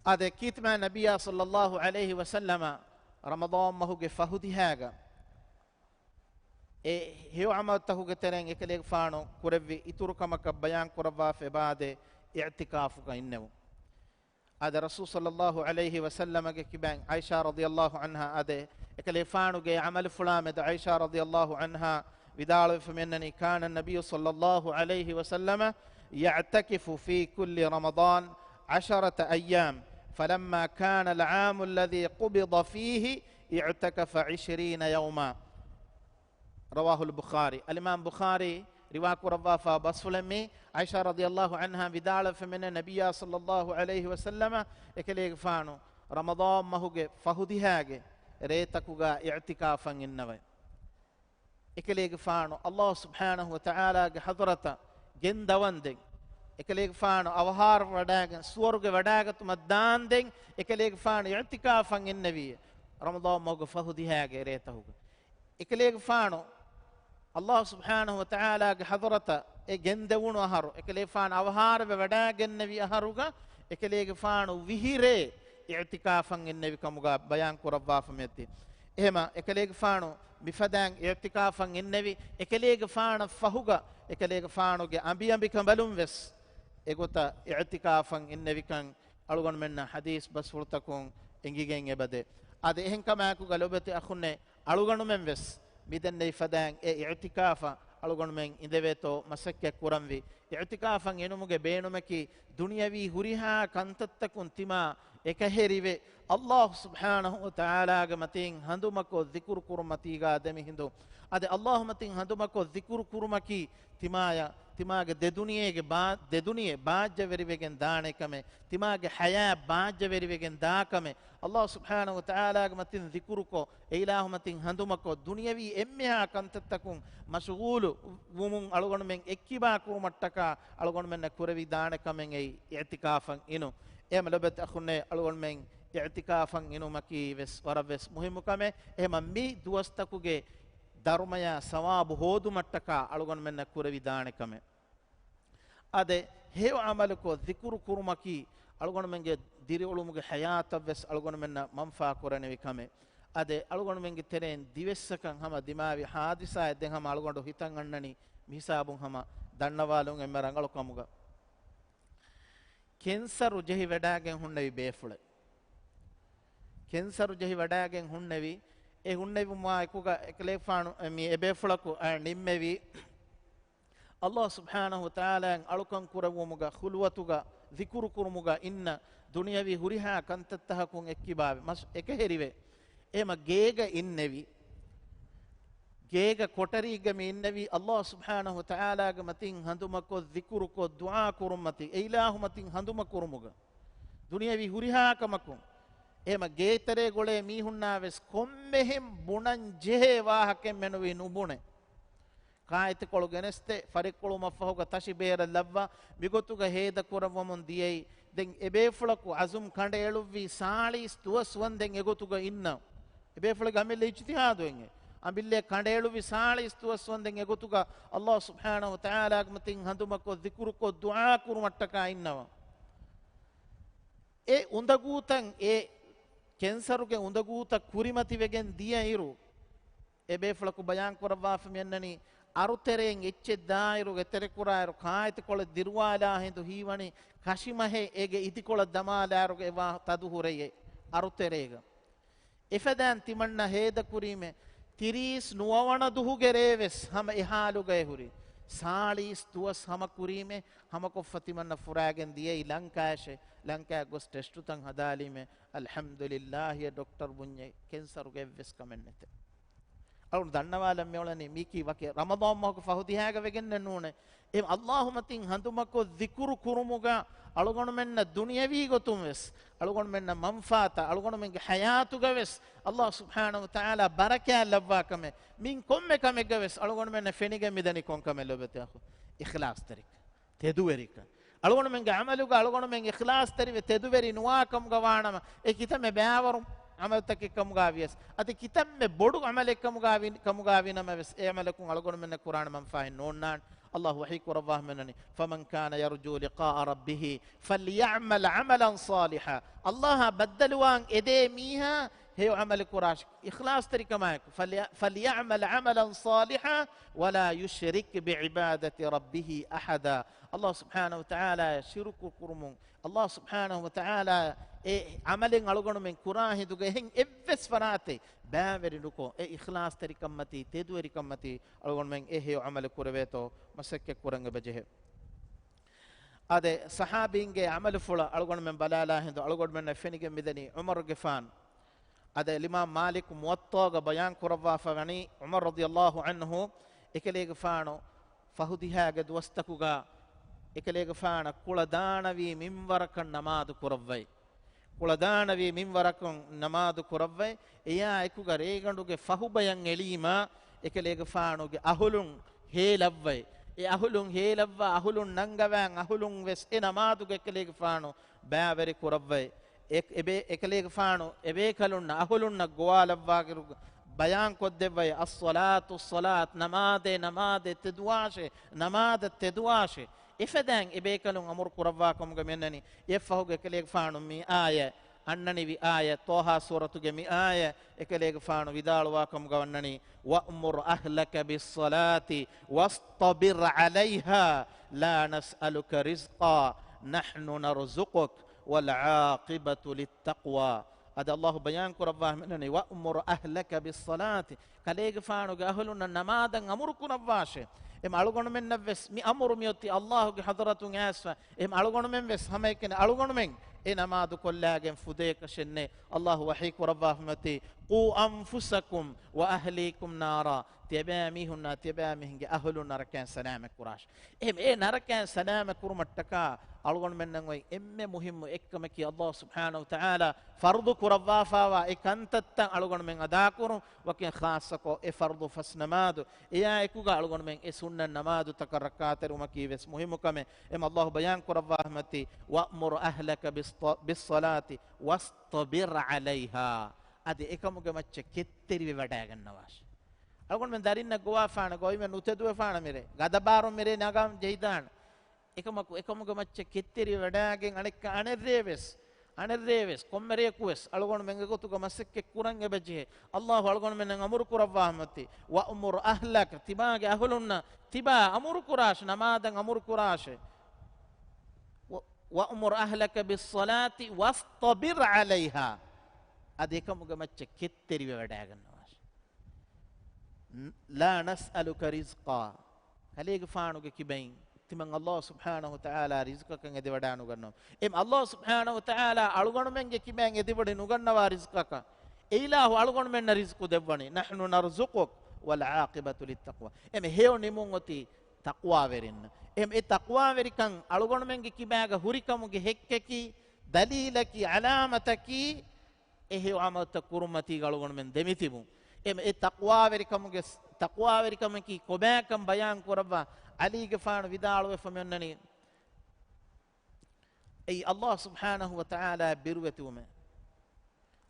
އާދެ، ކީރިތި މާތް ނަބިއްޔާ ޞައްލައްލާހު ޢަލައިހި ވަސައްލަމަ ރަމަޟާން މަހުގެ ފަހު ދިހާގަ އެ ހެޔޮ ޢަމަލުތަކުގެ ތެރެއިން އެކަލޭގެފާނު ކުރެއްވި އިތުރު ކަމަކަށް ބަޔާން ކުރައްވާފަ އެބައާދޭ އިޢްތިކާފުގަ އިންނެވުން. އާދެ، ރަސޫލު ޞައްލައްލާހު ޢަލައިހި ވަސައްލަމަގެ ކިބައިން ޢާއިޝާ ރަޟިޔައްލާހު ޢަންހާ އާދެ، އެކަލޭގެފާނުގެ ޢަމަލުފުޅާ މެދު ޢާއިޝާ ރަޟިޔައްލާހު ޢަންހާ ވިދާޅުވެފަ މިއަންނަނީ، كان النبي صلى الله عليه وسلم يعتكف في كل رمضان عشرة أيام، فلما كان العام الذي قبض فيه اعتكف عشرين يوما. ރަވާހުލް ބުޚާރީ. އަލްއިމާމް ބުޚާރީ ރިވާ ކުރައްވާފާ ބަސްފުޅެއް މީ. ޢާއިޝާ ރަޟިޔައްލާހު ޢަންހާ ވިދާޅުވެފަ މިއަންނަނީ، ނަބިއްޔާ ޞައްލައްލާހު ޢަލައިހި ވަސައްލަމަ އެކަލޭގެފާނު ރަމަޟާން މަހުގެ ފަހު ދިހާގެ ރޭތަކުގަ އިޢްތިކާފަށް އިންނަވައި. އެކަލޭގެފާނު ﷲ ސުބްޙާނަހު ވަތަޢާލާގެ ޙަޟްރަތަށް ގެންދަވަންދެން، އެކަލޭގެފާނު އަވަހާރަ ވަޑައިގެން ސުވަރުގެ ވަޑައިގަތުމަށް ދާންދެން، އެކަލޭގެފާނު އިޢްތިކާފަށް އިންނެވި ރަމަޟާން މަހުގެ ފަހު ދިހާގެ ރޭތަކުގަ. އެކަލޭގެފާނު ﷲ ސުބްޙާނަހު ވަތަޢާލާގެ ޙަޟްރަތަށް އެ ގެންދެވުނު އަހަރު، އެކަލޭގެފާނު އަވަހާރަވެ ވަޑައިގެންނެވި އަހަރުގަ، އެކަލޭގެފާނު ވިހި ރޭ އިޢްތިކާފަށް އިންނެވި ކަމުގަ ބަޔާން ކުރައްވާފަ މިއޮތީ. އެހެމަ އެކަލޭގެފާނު މިފަދައިން އިޢްތިކާފަށް އިންނެވި، އެކަލޭގެފާނަށް ފަހުގަ އެކަލޭގެފާނުގެ އަނބިއަނބިކަނބަލުން ވެސް އެގޮތަށް އިޢްތިކާފަށް އިންނެވިކަން އަޅުގަނޑުމެންނަށް ޙަދީޘް ބަސްފުޅުތަކުން އެނގިގެން އެބަދޭ. އާދެ، އެހެންކަމާއެކުގަ ލޮބުވެތި އަޚުންނޭ، އަޅުގަނޑުމެން ވެސް މިދެންނެވި ފަދައިން އެ އިޢްތިކާފަށް އަޅުގަނޑުމެން އިނދެވޭތޯ މަސައްކަތް ކުރަންވީ. އިޢްތިކާފަށް އިނުމުގެ ބޭނުމަކީ ދުނިޔަވީ ހުރިހާ ކަންތައްތަކުން ތިމާ އެކަހެރިވެ، ﷲ ސުބްޙާނަހު ވަތަޢާލާގެ މަތީން ހަނދުމަކޮށް ޛިކުރު ކުރުމަތީގާ ދެމިހިނދު. އަދި ﷲ މަތިން ހަނދުމަކޮށް ޛިކުރު ކުރުމަކީ ތިމާޔަށް ތިމާގެ ދެދުނިޔޭގެ ބާ-، ދެދުނިޔެ ބާއްޖަވެރިވެގެން ދާނެ ކަމެއް، ތިމާގެ ޙަޔާތް ބާއްޖަވެރިވެގެން ދާ ކަމެއް، ﷲ ސުބްޙާނަހު ވަތަޢާލާގެ މަތިން ޛިކުރުކޮށް، އެ އިލާހު މަތިން ހަނދުމަކޮށް، ދުނިޔަވީ އެންމެހާ ކަންތައްތަކުން މަޝްޣޫލު ވުމުން އަޅުގަނޑުމެން އެއްކިބާ ކުރުމަށްޓަކާ އަޅުގަނޑުމެންނަށް ކުރެވިދާނެ ކަމެއް އެއީ އިޢްތިކާފަށް އިނުން. އެހެމަ ލޮބުވެތި އަޚުންނޭ، އަޅުގަނޑުމެން އިޢްތިކާފަށް އިނުމަކީ ވެސް ވަރަށް ވެސް މުހިއްމު ކަމެއް. އެހެމަ މި ދުވަސްތަކުގެ ދަރުމަޔާ ސަވާބު ހޯދުމަށްޓަކާ އަޅުގަނޑުމެންނަށް ކުރެވިދާނެ ކަމެއް. އާދެ، ހެޔޮ ޢަމަލުކޮށް ޛިކުރު ކުރުމަކީ، އަޅުގަނޑުމެންގެ ދިރިއުޅުމުގެ ޙަޔާތަށް ވެސް އަޅުގަނޑުމެންނަށް މަންފާ ކުރަނިވި ކަމެއް. އާދެ، އަޅުގަނޑުމެންގެ ތެރެއިން ދިވެއްސަކަށް ހަމަ ދިމާވި ޙާދިސާއެއް ދެން ހަމަ އަޅުގަނޑު ހިތަށް އަންނަނީ، މި ހިސާބުން ހަމަ ދަންނަވާލުން އެންމެ ރަނގަޅު ކަމުގަ. ކެންސަރު ޖެހި ވަޑައިގެން ހުންނެވި ބޭފުޅެއް. ކެންސަރު ޖެހި ވަޑައިގެން ހުންނެވި، އެ ހުންނެވުމާ އެކުގަ އެކަލޭގެފާނު، މި އެބޭފުޅަކު، އަ، ނިންމެވީ، ﷲ ސުބްޙާނަހު ވަތަޢާލާއަށް އަޅުކަން ކުރެއްވުމުގަ، ޚުލްވަތުގަ، ޛިކުރު ކުރުމުގަ އިންނަ، ދުނިޔަވީ ހުރިހާ ކަންތައްތަކުން އެއްކިބާވެ، މަސް އެކަހެރިވެ، އެހެމަ ގޭގަ އިންނެވި. ގޭގަ ކޮޓަރީގަ މި އިންނެވީ، ﷲ ސުބްޙާނަހު ވަތަޢާލާގެ މަތިން ހަނދުމަކޮށް، ޛިކުރުކޮށް، ދުޢާ ކުރުމަތި، އެ އިލާހު މަތިން ހަނދުމަ ކުރުމުގަ. ދުނިޔަވީ ހުރިހާ ކަމަކުން އެހެމަ ގޭތެރޭ ގޮޅޭ މީހުންނާ ވެސް ކޮންމެހެން ބުނަން ޖެހޭ ވާހަކެއް މެނުވީ ނުބުނެ. ކާއެތިކޮޅު ގެނެސްދޭ، ފަރިއްކުޅުމަށްފަހުގަ ތަށި ބޭރަށް ލައްވާ، މިގޮތުގަ ހޭދަ ކުރައްވަމުން ދިޔައީ. ދެން އެބޭފުޅަކު އަޒުމް ކަނޑައެޅުއްވީ ސާޅީސް ދުވަސް ވަންދެން އެގޮތުގަ އިންނަ. އެބޭފުޅެއްގެ އަމިއްލަ އިޖްތިހާދު އެނގޭ. އަމިއްލަ ކަނޑައެޅުއްވި ސާޅީސް ދުވަސް ވަންދެން އެގޮތުގަ އައްލާހު ސުބްޙާނަހު ވަތަޢާލާގެ މަތިން ހަނދުމަކޮށް ޛިކުރުކޮށް ދުޢާ ކުރުމަށްޓަކާ އިންނަވަ. އެ އުނދަގޫތައް އެ ކެންސަރުގެ އުނދަގޫތައް ކުރިމަތިވެގެން ދިޔައިރު، އެބޭފުޅަކު ބަޔާން ކުރައްވާފަ މިއަންނަނީ، އަރުތެރެއިން އެއްޗެއް ދާއިރު، އެތެރެކުރާއިރު، ކާއެތިކޮޅެއް ދިރުވާލާ ހިނދު ހީވަނީ، ކަށިމަހެއް އޭގެ އިދިކޮޅަށް ދަމާލާއިރުގެ އެ ވާ ތަދު ހުރެޔޭ އަރުތެރޭގަ. އެފަދައިން ތިމަންނަ ހޭދަކުރީމޭ، ތިރީސް ނުވަވަނަ ދުހުގެ ރޭވެސް ހަމަ އެ ހާލުގައި ހުރި. ސާޅީސް ދުވަސް ހަމަ ކުރީމޭ، ހަމަކޮށްފަ ތިމަންނަ ފުރާގެން ދިޔައީ ލަންކާއަށޭ. ލަންކާއަށް ގޮސް ޓެސްޓުތައް ހަދާލީމޭ، އަލްޙަމްދުލިއްލާހި ޑޮކްޓަރު ބުންޏޭ، ކެންސަރުގެ އެއްވެސް ކަމެއް ނެތޭ. އަޅުގަނޑު ދަންނަވާލަން މިއުޅެނީ މީކީ ވަކި ރަމަޟާން މަހުގެ ފަހު ދިހައިގަ ވެގެންނެއް ނޫނޭ. އެ އައްލާހު މަތިން ހަނދުމަކޮށް ޛިކުރު ކުރުމުގަ އަޅުގަނޑުމެންނަށް ދުނިޔަވީ ގޮތުން ވެސް، އަޅުގަނޑުމެންނަށް މަންފާތަށް، އަޅުގަނޑުމެންގެ ޙަޔާތުގަ ވެސް އައްލާހު ސުބްޙާނަހު ވަތަޢާލާ ބަރަކާތް ލައްވާ ކަމެއް، މިން ކޮންމެ ކަމެއްގަ ވެސް އަޅުގަނޑުމެންނަށް ފެނިގެން މިދަނީ ކޮން ކަމެއް ލޯބިވެތި އަޚު؟ އިޚްލާޞްތެރިކަން. ތެދުވެރިކަން. އަޅުގަނޑުމެންގެ ޢަމަލުގަ އަޅުގަނޑުމެން އިޚްލާޞްތެރިވެ ތެދުވެރި ނުވާ ކަމުގަ ވާނަމަ، އެ ކިތަންމެ ބައިވަރު ޢަމަލުތަކެއް ކަމުގަ ވިޔަސް، އަދި ކިތަންމެ ބޮޑު ޢަމަލެއް ކަމުގަ ވި-، ކަމުގަ ވިނަމަ ވެސް، އެ ޢަމަލަކުން އަޅުގަނޑުމެންނަށް ކުރާނެ މަންފާއެއް ނޯންނާނެ. އައްލާހު ވަޙީ ކުރައްވާ މިއަންނަނީ، فمن كان يرجو لقاء ربه فليعمل عملا صالحا. އައްލާހާ ބައްދަލުވާން އެދޭ މީހާ ހެޔޮ ޢަމަލެއް ކުރާށި، އިޚްލާޞްތެރިކަމާއެކު، فلي-، فليعمل عملا صالحا ولا يشرك بعبادة ربه أحدا. އައްލާހު ސުބްޙާނަހު ވަތަޢާލާއަށް ޝިރުކު ކުރުމުން، އައްލާހު ސުބްޙާނަހު ވަތަޢާލާ އެ ޢަމަލެއް އަޅުގަނޑުމެން ކުރާ ހިނދުގަ އެހެން އެއްވެސް ފަރާތެއް ބައިވެރި ނުކޮށް، އެ އިޚްލާޞްތެރިކަންމަތީ، ތެދުވެރިކަންމަތީ އަޅުގަނޑުމެން އެ ހެޔޮ ޢަމަލު ކުރެވޭތޯ މަސައްކަތް ކުރަން އެބަޖެހޭ. އާދެ، ޞަޙާބީންގެ ޢަމަލުފުޅަށް އަޅުގަނޑުމެން ބަލާލާ ހިނދު، އަޅުގަނޑުމެންނަށް ފެނިގެން މިދަނީ ޢުމަރުގެފާނު. އާދެ، އިމާމް މާލިކު މުވައްޠާގަ ބަޔާން ކުރައްވާފަ ވަނީ، ޢުމަރު ރަޟިޔައްލާހު ޢަންހު އެކަލޭގެފާނު ފަހުދިހާގެ ދުވަސްތަކުގަ އެކަލޭގެފާނަށް ކުޅަދާނަވީ މިންވަރަކަށް ނަމާދު ކުރައްވައި. ކުޅަދާނަވީ މިންވަރަކުން ނަމާދު ކުރައްވައި، އެޔާ އެކުގަ ރޭގަނޑުގެ ފަހުބަޔަށް އެޅީމާ، އެކަލޭގެފާނުގެ އަހުލުން ހޭލައްވައި. އެ އަހުލުން ހޭލައްވާ، އަހުލުން ނަންގަވާން، އަހުލުން ވެސް އެ ނަމާދުގަ އެކަލޭގެފާނު ބައިވެރި ކުރައްވައި. އެ-، އެބޭ-، އެކަލޭގެފާނު އެބޭކަލުންނަށް އަހުލުންނަށް ގޮވާލައްވާއިރު ބަޔާން ކޮށްދެއްވައި، الصلاة الصلاة، ނަމާދޭ ނަމާދޭ، ތެދުވާށޭ ނަމާދަށް ތެދުވާށޭ. އެފަދައިން އެބޭކަލުން އަމުރު ކުރައްވާ ކަމުގަ މިއަންނަނީ. އެއަށްފަހުގަ އެކަލޭގެފާނު މި އާޔަތް، އަންނަނިވި އާޔަތް، ޠާހާ ސޫރަތުގެ މި އާޔަތް، އެކަލޭގެފާނު ވިދާޅުވާ ކަމުގަ ވަންނަނީ، وأمر أهلك بالصلاة واصطبر عليها لا نسألك رزقا نحن نرزقك والعاقبة للتقوى. އަދި އައްލާހު ބަޔާން ކުރައްވާ މިއަންނަނީ، وأمر أهلك بالصلاة، ކަލޭގެފާނުގެ އަހުލުންނަށް ނަމާދަށް އަމުރު ކުރައްވާށޭ. އެމަ އަޅުގަނޑުމެންނަށް ވެސް މި އަމުރު މިއޮތީ އައްލާހުގެ ޙަޟްރަތުން އައިސްފަ. އެމަ އަޅުގަނޑުމެން ވެސް ހަމައެކަނި އަޅުގަނޑުމެން އެ ނަމާދު ކޮށްލާގެން ފުދޭކަށެއް ނެތް. އައްލާހު ވަޙީ ކުރައްވާފަ މިއޮތީ، قوا أنفسكم وأهليكم نارا. ތިޔަބައިމީހުންނާ ތިޔަބައިމީހުންގެ އަހުލުން ނަރަކައިން ސަލާމަތް ކުރާށޭ. އެހެން އެ ނަރަކައިން ސަލާމަތް ކުރުމަށްޓަކާ އަޅުގަނޑުމެންނަށް އޮތް އެންމެ މުހިއްމު އެއްކަމަކީ، އައްލާހު ސުބްޙާނަހު ވަތަޢާލާ ފަރުޟު ކުރައްވާފާވާ އެ ކަންތައްތައް އަޅުގަނޑުމެން އަދާކުރުން، ވަކިން ޚާއްޞަކޮށް އެ ފަރުޟު ފަސް ނަމާދު. އެޔާ އެކުގަ އަޅުގަނޑުމެން އެ ސުންނަތް ނަމާދުތަކަށް ރައްކާތެރިވުމަކީ ވެސް މުހިއްމު ކަމެއް. އެމަ އައްލާހު ބަޔާން ކުރައްވާ މިއޮތީ، وأمر أهلك بالص-، بالصلاة واصطبر عليها. އަދި އެކަމުގެ މައްޗަށް ކެތްތެރިވެވަޑައިގަންނަވާށޭ. އަޅުގަނޑުމެން ދަރިންނަށް ގޮވާފާނަ ގޮވިމެ ނުތެދުވެފާނަ މިރޭ. ގަދަބާރު މިރޭ ނަގާ ޖެހިދާނެ. އެކަމަކު، އެކަމުގެ މައްޗަށް ކެތްތެރިވެވަޑައިގެން އަނެއްކާ އަނެއްރޭ ވެސް، އަނެއްރޭ ވެސް، ކޮންމެ ރެޔަކު ވެސް އަޅުގަނޑުމެން އެގޮތުގަ މަސައްކަތް ކުރަން އެބަޖެހޭ. އައްލާހު އަޅުގަނޑުމެންނަށް އަމުރު ކުރައްވާ މިއޮތީ، وأمر أهلك، ތިބާގެ އަހުލުންނަށް ތިބާ އަމުރު ކުރާށޭ، ނަމާދަށް އަމުރު ކުރާށޭ. و-، وأمر أهلك بالصلاة واصطبر عليها. އަދި އެކަމުގެ މައްޗަށް ކެތްތެރިވެވަޑައިގަންނަވާށޭ. لا نسألك رزقا. ކަލޭގެފާނުގެ ކިބައިން ތިމަން އައްލާހު ސުބްޙާނަހު ވަތަޢާލާ ރިޒްޤަކަށް އެދިވަޑައިނުގަންނަވަން. އެމަ އައްލާހު ސުބްޙާނަހު ވަތަޢާލާ އަޅުގަނޑުމެންގެ ކިބައިން އެދިވަޑައިނުގަންނަވާ ރިޒްޤަކަށް އެ އިލާހު އަޅުގަނޑުމެންނަށް ރިޒްޤު ދެއްވަނީ. نحن نرزقك والعاقبة للتقوى. އެމަ ހެޔޮ ނިމުން އޮތީ ތަޤްވާވެރިންނަށް. އެމަ އެ ތަޤްވާވެރިކަން އަޅުގަނޑުމެންގެ ކިބާގަ ހުރިކަމުގެ ހެއްކަކީ، ދަލީލަކީ، ޢަލާމަތަކީ، އެ ހެޔޮ ޢަމަލުތައް ކުރުންމަތީގަ އަޅުގަނޑުމެން ދެމިތިބުން. އެ، އެ ތަޤްވާވެރިކަމުގެ، ތަޤްވާވެރިކަމަކީ ކޮބާކަން ބަޔާން ކުރައްވާ ޢަލީގެފާނު ވިދާޅުވެފަ މިއޮންނަނީ، އެއީ ﷲ ސުބްޙާނަހު ވަތަޢާލާ ބިރުވެތިވުމޭ.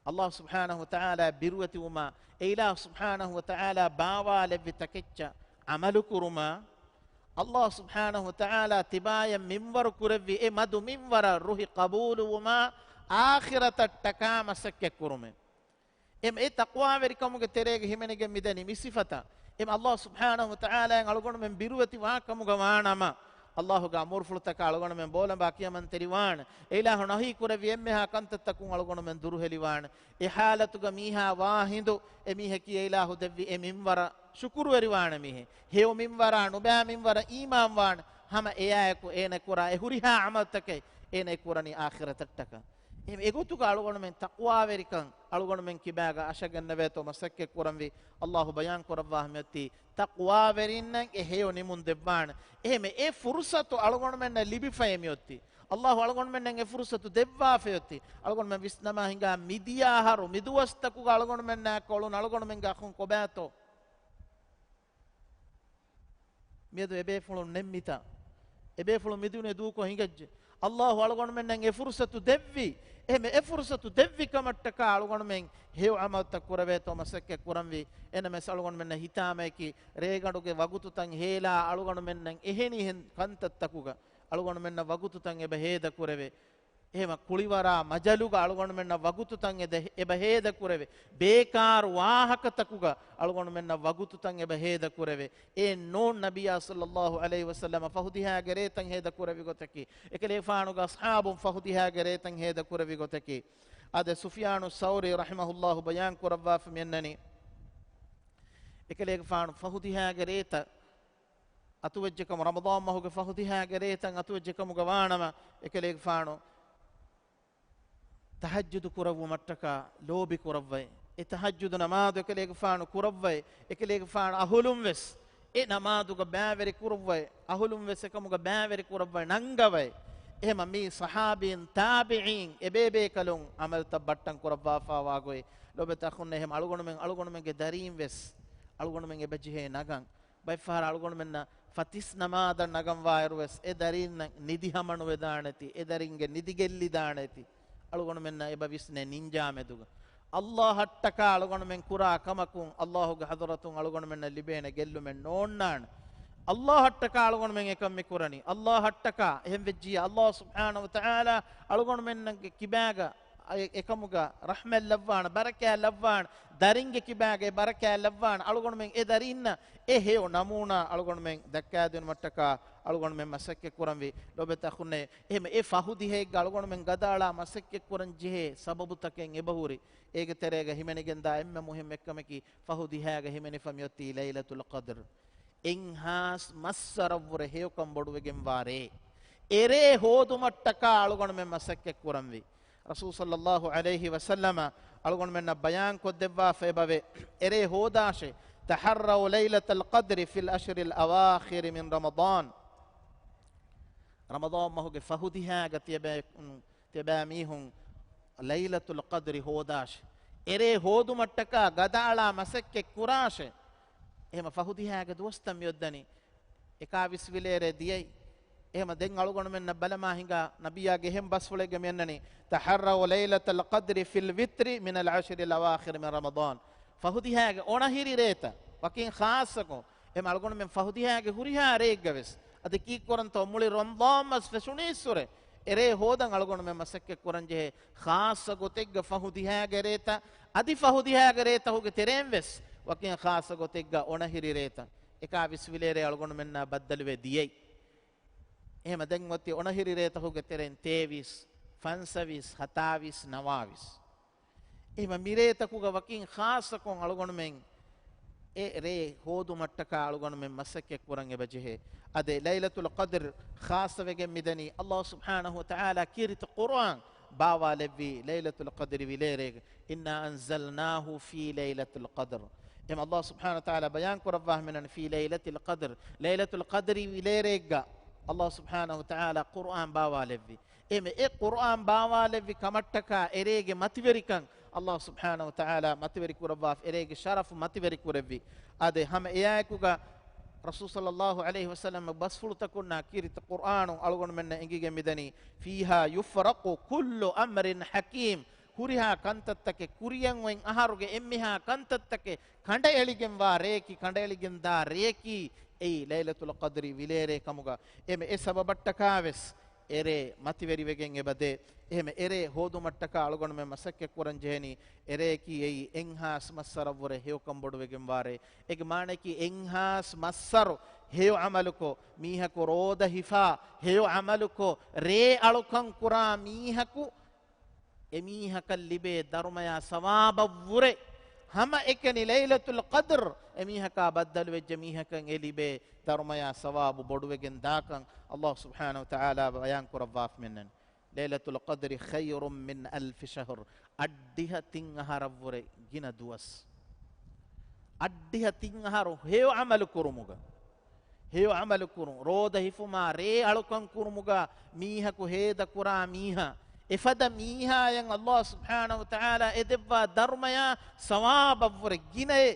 ﷲ ސުބްޙާނަހު ވަތަޢާލާ ބިރުވެތިވުމާ، އެ އިލާހު ސުބްޙާނަހު ވަތަޢާލާ ބާވާލެއްވި ތަކެއްޗަށް ޢަމަލުކުރުމާ، ﷲ ސުބްޙާނަހު ވަތަޢާލާ ތިބާޔަށް މިންވަރު ކުރެއްވި އެ މަދު މިންވަރަށް ރުހި ޤަބޫލުވުމާ، އާޚިރަތަށްޓަކާ މަސައްކަތްކުރުމޭ. އެމަ އެ ތަޤްވާވެރިކަމުގެ ތެރޭގަ ހިމެނިގެން މިދަނީ މި ސިފަތައް. އެމަ ﷲ ސުބްޙާނަހު ވަތަޢާލާއިން އަޅުގަނޑުމެން ބިރުވެތި ވާކަމުގަ ވާނަމަ، ﷲގެ އަމުރުފުޅުތަކަށް އަޅުގަނޑުމެން ބޯލަނބާ ކިޔަމަންތެރިވާނެ. އެ އިލާހު ނަހީ ކުރެއްވި އެންމެހާ ކަންތައްތަކުން އަޅުގަނޑުމެން ދުރުހެލިވާނެ. އެ ޙާލަތުގަ މީހާ ވާ ހިނދު އެ މީހަކީ އެ އިލާހު ދެއްވި އެ މިންވަރަށް ޝުކުރުވެރިވާނެ މީހެއް. ހެޔޮ މިންވަރާ ނުބައި މިންވަރަށް އީމާންވާނެ. ހަމަ އެއާއެކު އޭނަ ކުރާ އެ ހުރިހާ ޢަމަލުތަކެއް އޭނަ ކުރަނީ އާޚިރަތަށްޓަކާ. އެހެން އެގޮތުގަ އަޅުގަނޑުމެން ތަޤްވާވެރިކަން އަޅުގަނޑުމެން ކިބާގަ އަށަގަންނަވޭތޯ މަސައްކަތް ކުރަންވީ. ﷲ ބަޔާން ކުރައްވާ ހަމަޔަތީ، ތަޤްވާވެރިންނަށް އެ ހެޔޮ ނިމުން ދެއްވާނެ. އެހެން އެ ފުރުޞަތު އަޅުގަނޑުމެންނަށް ލިބިފައޭ މިއޮތީ. ﷲ އަޅުގަނޑުމެންނަށް އެ ފުރުޞަތު ދެއްވާފައި އޮތީ. އަޅުގަނޑުމެން ވިސްނަމާ ހިނގާ މިދިޔަ އަހަރު މިދުވަސްތަކުގަ އަޅުގަނޑުމެންނާ ކޮޅުން އަޅުގަނޑުމެންގެ އަޚުން ކޮބާތޯ؟ މިއަދު އެބޭފުޅުން ނެތް މިތާ. އެބޭފުޅުން މިދުނިޔެ ދޫކޮށް ހިނގައްޖެ. ﷲ އަޅުގަނޑުމެންނަށް އެ ފުރުޞަތު ދެއްވި. އެހެން އެ ފުރުޞަތު ދެއްވި ކަމަށްޓަކާ އަޅުގަނޑުމެން ހެޔޮ ޢަމަލުތައް ކުރެވޭތޯ މަސައްކަތް ކުރަންވީ. އެނަމެސް އަޅުގަނޑުމެންނަށް ހިތާމަޔަކީ ރޭގަނޑުގެ ވަގުތުތައް ހޭލާ އަޅުގަނޑުމެންނަށް އެހެނިހެން ކަންތައްތަކުގަ އަޅުގަނޑުމެންނަށް ވަގުތުތައް އެބަ ހޭދަ ކުރެވޭ. އެހެމަ ކުޅިވަރާ މަޖަލުގަ އަޅުގަނޑުމެންނަށް ވަގުތުތައް އެދެ-، އެބަ ހޭދަ ކުރެވޭ. ބޭކާރު ވާހަކަތަކުގަ އަޅުގަނޑުމެންނަށް ވަގުތުތައް އެބަ ހޭދަ ކުރެވޭ. އެއެއް ނޫން ނަބިއްޔާ ޞައްލައްލާހު ޢަލައިހި ވަސައްލަމަ ފަހު ދިހައިގެ ރޭތައް ހޭދަ ކުރެއްވި ގޮތަކީ، އެކަލޭގެފާނުގެ އަޞްޙާބުން ފަހު ދިހައިގެ ރޭތައް ހޭދަ ކުރެއްވި ގޮތަކީ. އާދެ، ސުފްޔާނު ސައުރީ ރަޙިމަހުﷲ ބަޔާން ކުރައްވާފަ މިއަންނަނީ، އެކަލޭގެފާނު ފަހު ދިހައިގެ ރޭތައް އަތުވެއްޖެކަމު، ރަމަޟާން މަހުގެ ފަހު ދިހައިގެ ރޭތައް އަތުވެއްޖެކަމުގަ ވާނަމަ، އެކަލޭގެފާނު ތަހައްޖުދު ކުރައްވުމަށްޓަކާ ލޯބި ކުރައްވައި، އެ ތަހައްޖުދު ނަމާދު އެކަލޭގެފާނު ކުރައްވައި، އެކަލޭގެފާނު އަހުލުން ވެސް އެ ނަމާދުގަ ބައިވެރި ކުރައްވައި، އަހުލުން ވެސް އެކަމުގަ ބައިވެރި ކުރައްވައި ނަންގަވައި. އެހެމަ މީ ޞަޙާބީން، ތާބިޢީން އެބޭބޭކަލުން ޢަމަލުތައް ބައްޓަން ކުރައްވާފާވާ ގޮތް. ލޯބިވެތި އަޚުންނޭ، އެހެމަ އަޅުގަނޑުމެން، އަޅުގަނޑުމެންގެ ދަރީން ވެސް އަޅުގަނޑުމެން އެބަޖެހޭ ނަގަން. ބައެއްފަހަރަށް އަޅުގަނޑުމެންނަށް ފަތިސް ނަމާދަށް ނަގަންވާއިރު ވެސް، އެ ދަރީންނަށް ނިދި ހަމަނުވެދާނެތީ، އެ ދަރިންގެ ނިދި ގެއްލިދާނެތީ، އަޅުގަނޑުމެންނަށް އެބަ ވިސްނޭ ނިންޖާ މެދުގަ. ﷲ އަށްޓަކާ އަޅުގަނޑުމެން ކުރާ ކަމަކުން، ﷲގެ ޙަޟްރަތުން އަޅުގަނޑުމެންނަށް ލިބޭނެ ގެއްލުމެއް ނޯންނާނެ. ﷲ އަށްޓަކާ އަޅުގަނޑުމެން އެކަން މި ކުރަނީ. ﷲ އަށްޓަކާ އެހެން ވެއްޖިއްޔާ، ﷲ ސުބްޙާނަހު ވަތަޢާލާ އަޅުގަނޑުމެންނަށް ކިބާގަ އެ-، އެކަމުގަ ރަޙްމަތް ލައްވާނެ، ބަރަކާތް ލައްވާނެ، ދަރިންގެ ކިބާގަ އެ ބަރަކާތް ލައްވާނެ، އަޅުގަނޑުމެން އެ ދަރީންނަށް އެ ހެޔޮ ނަމޫނާ އަޅުގަނޑުމެން ދައްކާދިނުމަށްޓަކާ އަޅުގަނޑުމެން މަސައްކަތް ކުރަންވީ. ލޯބިވެތި އަޚުންނޭ، އެހެމަ އެ ފަހު ދިހައެއްގަ އަޅުގަނޑުމެން ގަދައަޅާ މަސައްކަތް ކުރަން ޖެހޭ ސަބަބުތަކެއް އެބަހުރި. އޭގެ ތެރޭގަ ހިމެނިގެންދާ އެންމެ މުހިއްމު އެއްކަމަކީ، ފަހު ދިހައިގަ ހިމެނިފަ މިއޮތީ ލައިލަތުލް ޤަދްރު. އެއްހާސް މައްސަރަށްވުރެ ހެޔޮކަން ބޮޑުވެގެންވާ ރޭ. އެރޭ ހޯދުމަށްޓަކާ އަޅުގަނޑުމެން މަސައްކަތް ކުރަންވީ. ރަސޫލު ޞައްލައްލާހު ޢަލައިހި ވަސައްލަމަ އަޅުގަނޑުމެންނަށް ބަޔާން ކޮށްދެއްވާފަ އެބަވޭ، އެރޭ ހޯދާށޭ، تحروا ليلة القدر في العشر الأواخر من رمضان. ރަމަޟާން މަހުގެ ފަހު ދިހައިގަ ތިޔަބައި-، ތިޔަބައިމީހުން ލައިލަތުލް ޤަދްރި ހޯދާށޭ. އެރޭ ހޯދުމަށްޓަކާ ގަދައަޅާ މަސައްކަތް ކުރާށޭ. އެހެމަ ފަހު ދިހައިގެ ދުވަސްތައް މިއޮއްދަނީ. އެކާވީސް ވިލޭރޭ ދިޔައީ. އެހެމަ ދެން އަޅުގަނޑުމެންނަށް ބަލަމާ ހިނގާ ނަބިއްޔާގެ އެހެން ބަސްފުޅެއްގަ މިއަންނަނީ، تحروا ليلة القدر في الوتر من العشر الأواخر من رمضان. ފަހު ދިހައިގެ އޮނަހިރި ރޭތައް ވަކިން ޚާއްޞަކޮށް، އެމަ އަޅުގަނޑުމެން ފަހު ދިހައިގެ ހުރިހާ ރެއެއްގަ ވެސް، އަދި ކީއްކުރަންތޯ މުޅި ރަމަޟާން މަސް ފެށުނީއްސުރެ، އެރޭ ހޯދަން އަޅުގަނޑުމެން މަސައްކަތް ކުރަންޖެހޭ. ޚާއްޞަ ގޮތެއްގަ ފަހު ދިހައިގެ ރޭތައް، އަދި ފަހު ދިހައިގެ ރޭތަކުގެ ތެރެއިން ވެސް ވަކިން ޚާއްޞަ ގޮތެއްގަ އޮނަހިރި ރޭތައް. އެކާވީސް ވިލޭރޭ އަޅުގަނޑުމެންނާ ބައްދަލުވެ ދިޔައީ. އެހެމަ ދެން އޮތީ އޮނަހިރި ރޭތަކުގެ ތެރެއިން ތޭވީސް، ފަންސަވީސް، ހަތާވީސް، ނަވާވީސް. އެހެމަ މިރޭތަކުގަ ވަކިން ޚާއްޞަކޮށް އަޅުގަނޑުމެން އެ ރޭ ހޯދުމަށްޓަކާ އަޅުގަނޑުމެން މަސައްކަތް ކުރަން އެބަޖެހޭ. އަދި ލައިލަތުލް ޤަދްރު ޚާއްޞަވެގެން މިދަނީ، ﷲ ސުބްޙާނަހު ވަތަޢާލާ ކީރިތި ޤުރުއާން ބާވާލެއްވީ ލައިލަތުލް ޤަދްރި ވިލޭރޭގަ، إنا أنزلناه في ليلة القدر. އެމަ ﷲ ސުބްޙާނަހު ވަތަޢާލާ ބަޔާން ކުރައްވާ ހަމެނަން، في ليلة القدر، ލައިލަތުލް ޤަދްރި ވިލޭރޭގަ ﷲ ސުބްޙާނަހު ވަތަޢާލާ ޤުރުއާން ބާވާލެއްވީ. އެމެ އެ ޤުރުއާން ބާވާލެއްވި ކަމަށްޓަކާ އެރޭގެ މަތިވެރިކަން ﷲ ސުބްޙާނަހޫ ވަތަޢާލާ މަތިވެރި ކުރައްވާފަ، އެރޭގެ ޝަރަފު މަތިވެރި ކުރެއްވި. އާދެ، ހަމަ އެއާއެކުގަ ރަސޫލު ޞައްލައްލާހު ޢަލައިހި ވަސައްލަމް ބަސްފުޅުތަކުންނާ ކީރިތި ޤުރްއާނުން އަޅުގަނޑުމެންނަށް އެނގިގެން މިދަނީ، فِيهَا يُفْرَقُ كُلُّ أَمْرٍ حَكِيمٍ. ހުރިހާ ކަންތައްތަކެއް، ކުރިއަށް އޮތް އަހަރުގެ އެންމެހާ ކަންތައްތަކެއް ކަނޑައެޅިގެންވާ ރެއަކީ، ކަނޑައެޅިގެންދާ ރެއަކީ އެއީ ލައިލަތުލް ޤަދްރި ވިލޭރޭ ކަމުގަ. އެމެ އެ ސަބަބަށްޓަކާވެސް އެރޭ މަތިވެރިވެގެން އެބަދޭ. އެހެމެ އެރޭ ހޯދުމަށްޓަކާ އަޅުގަނޑުމެން މަސައްކަތް ކުރަން ޖެހެނީ، އެރޭކީ އެއީ އެއްހާސް މައްސަރަށްވުރެ ހެޔޮކަން ބޮޑުވެގެންވާ ރޭ. އޭގެ މާނައަކީ އެއްހާސް މައްސަރު ހެޔޮ ޢަމަލުކޮށް، މީހަކު ރޯދަ ހިފާ ހެޔޮ ޢަމަލުކޮށް، ރޭ އަޅުކަން ކުރާ މީހަކު އެމީހަކަށް ލިބޭ ދަރުމަޔާ ސަވާބަށްވުރެ، ހަމައެކަނި ލައިލަތުލް ޤަދްރު އެމީހަކާ ބައްދަލުވެއްޖެ މީހަކަށް އެ ލިބޭ ދަރުމަޔާ ސަވާބު ބޮޑުވެގެން ދާކަން ﷲ ސުބްޙާނަހޫ ވަތަޢާލާ ބަޔާން ކުރައްވާފަ މިންނަން. لَيْلَةُ الْقَدْرِ خَيْرٌ مِنْ أَلْفِ شَهْرٍ. އައްޑިހަ ތިން އަހަރަށްވުރެ ގިނަ ދުވަސް. އައްޑިހަ ތިން އަހަރު ހެޔޮ ޢަމަލު ކުރުމުގަ، ހެޔޮ ޢަމަލު ކުރުން، ރޯދަ ހިފުމާ ރޭ އަޅުކަން ކުރުމުގަ މީހަކު ހޭދަ ކުރާ މީހާ، އެފަދަ މީހާޔަށް ﷲ ސުބްޙާނަހޫ ވަތަޢާލާ އެ ދެއްވާ ދަރުމަޔާ ސަވާބަށްވުރެ ގިނައޭ.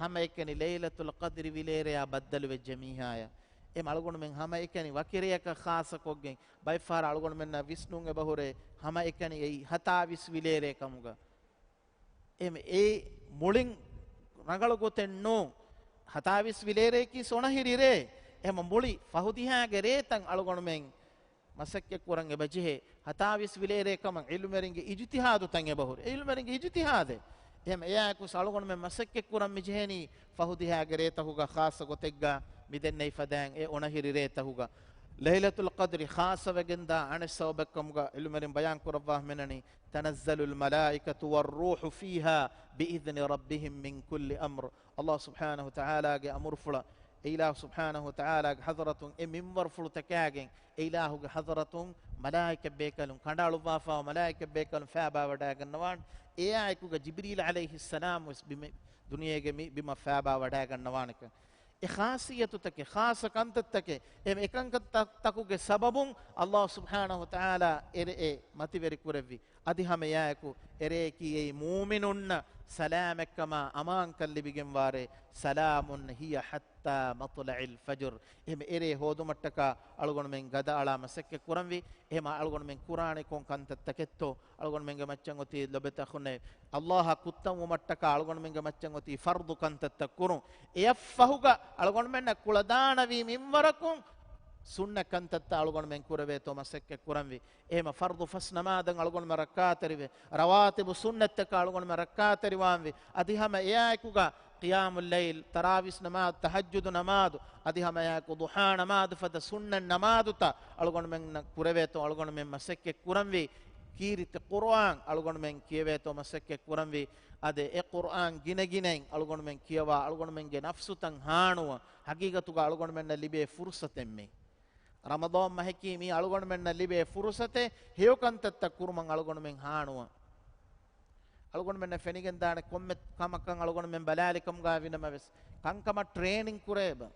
ހަމައެކަނި ލައިލަތުލް ޤަދްރި ވިލޭރެޔާ ބައްދަލުވެއްޖެ މީހާޔަށް. އެމަ އަޅުގަނޑުމެން ހަމައެކަނި ވަކިރެޔަކަށް ޚާއްޞަކޮށްގެން، ބައެއްފަހަރަށް އަޅުގަނޑުމެންނަށް ވިސްނުން އެބަހުރޭ، ހަމައެކަނި އެއީ ހަތާވީސް ވިލޭރޭ ކަމުގަ. އެމެ އެ މުޅިން ރަނގަޅު ގޮތެއް ނޫން. ހަތާވީސް ވިލޭރޭކީ އޮނަހިރި ރޭ. އެމަ މުޅި ފަހުދިހާގެ ރޭތައް އަޅުގަނޑުމެން މަސައްކަތް ކުރަން އެބަޖެހޭ. ހަތާވީސް ވިލޭރޭ ކަމަށް ޢިލްމުވެރިންގެ އިޖުތިހާދުތައް އެބަހުރި. ޢިލްމުވެރިންގެ އިޖުތިހާދެއް. އެހެމަ އެއާއެކު އަޅުގަނޑުމެން މަސައްކަތް ކުރަން މިޖެހެނީ ފަހުދިހާގެ ރޭތަކުގަ ޚާއްޞަ ގޮތެއްގަ މިދެންނެވި ފަދައިން އެ އޮނަހިރި ރޭތަކުގަ. ލައިލަތުލް ޤަދްރި ޚާއްޞަވެގެންދާ އަނެއް ސަބަބެއްކަމުގަ ޢިލްމުވެރިން ބަޔާން ކުރައްވާ މިނަނީ، تَنَزَّلُ الْمَلَائِكَةُ وَالرُّوحُ فِيهَا بِإِذْنِ رَبِّهِمْ مِنْ كُلِّ أَمْرٍ. ﷲ ސުބްޙާނަހޫ ވަތަޢާލާގެ އަމުރުފުޅަށް، އެ އިލާހު ސުބްޙާނަހޫ ވަތަޢާލާގެ ޙަޟްރަތުން އެ މިންވަރުފުޅުތަކާގެން، އެ އިލާހުގެ ޙަޟްރަތުން މަލާއިކަ ބޭކަލުން، ކަނޑައަޅުއްވާފާވާ މަލާއިކަ ބޭކަލުން ފައިބާވަޑައިގަންނަވާނެ. އެއާއެކުގަ ޖިބްރީލް ޢަލައިހިއްސަލާމް ވެސް ބިމެ-، ދުނިޔޭގެ މި ބިމަށް ފައިބާވަޑައިގަންނަވާނެކަން. އެ ޚާއްޞިއްޔަތުތަކެއް، ޚާއްޞަ ކަންތައްތަކެއް، އެ އެކަންކަންތައްތަކުގެ ސަބަބުން ﷲ ސުބްޙާނަހޫ ވަތަޢާލާ އެރެއެއް މަތިވެރި ކުރެއްވި. އަދި ހަމައެއާއެކު އެރެއަކީ އެއީ މުއުމިނުންނަށް ސަލާމަތްކަމާ އަމާންކަން ލިބިގެންވާ ރޭ، سَلَامٌ هِيَ حَتَّىٰ مَطْلَعِ الْفَجْرِ. އެހެމެ އެރޭ ހޯދުމަށްޓަކާ އަޅުގަނޑުމެން ގަދައަޅާ މަސައްކަތް ކުރަންވީ. އެހެމަ އަޅުގަނޑުމެން ކުރާނެ ކޮން ކަންތައްތަކެއްތޯ؟ އަޅުގަނޑުމެންގެ މައްޗަށް އޮތީ ލޮބެތި އަޚުންނޭ، ﷲ އާ ކުއްތަންވުމަށްޓަކާ އަޅުގަނޑުމެންގެ މައްޗަށް އޮތީ ފަރްޟު ކަންތައްތައް ކުރުން. އެއަށްފަހުގަ އަޅުގަނޑުމެންނަށް ކުޅަދާނަވީ މިންވަރަކުން ސުންނަ ކަންތައްތައް އަޅުގަނޑުމެން ކުރެވޭތޯ މަސައްކަތް ކުރަންވީ. އެހެމަ ފަރްޟު ފަސް ނަމާދަށް އަޅުގަނޑުމެން ރައްކާތެރިވެ، ރަވާތިބު ސުންނަތްތަކަށް އަޅުގަނޑުމެން ރައްކާތެރިވާންވީ. އަދި ހަމަ އެއާއެކުގަ ޤިޔާމުއްލައިލް، ތަރާވީސް ނަމާދު، ތަހައްޖުދު ނަމާދު، އަދި ހަމައެއާއެކު ޟުޙާ ނަމާދު ފަދަ ސުންނަތް ނަމާދުތައް އަޅުގަނޑުމެންނަށް ކުރެވޭތޯ އަޅުގަނޑުމެން މަސައްކަތް ކުރަންވީ. ކީރިތި ޤުރުއާން އަޅުގަނޑުމެން ކިޔެވޭތޯ މަސައްކަތް ކުރަންވީ. އަދި އެ ޤުރުއާން ގިނަގިނައިން އަޅުގަނޑުމެން ކިޔަވާ، އަޅުގަނޑުމެންގެ ނަފްސުތައް ހާނުވަން. ޙަޤީޤަތުގަ އަޅުގަނޑުމެންނަށް ލިބޭ ފުރުޞަތެއް މީ. ރަމަޟާން މަހަކީ މީ އަޅުގަނޑުމެންނަށް ލިބޭ ފުރުޞަތެއް، ހެޔޮކަންތައްތައް ކުރުމަށް އަޅުގަނޑުމެން ހާނުވަން. އަޅުގަނޑުމެންނަށް ފެނިގެންދާނެ ކޮންމެ ކަމަކަށް އަޅުގަނޑުމެން ބަލާލިކަމުގަ ވިނަމަވެސް، ކަންކަމަށް ޓްރޭނިން ކުރޭބަ.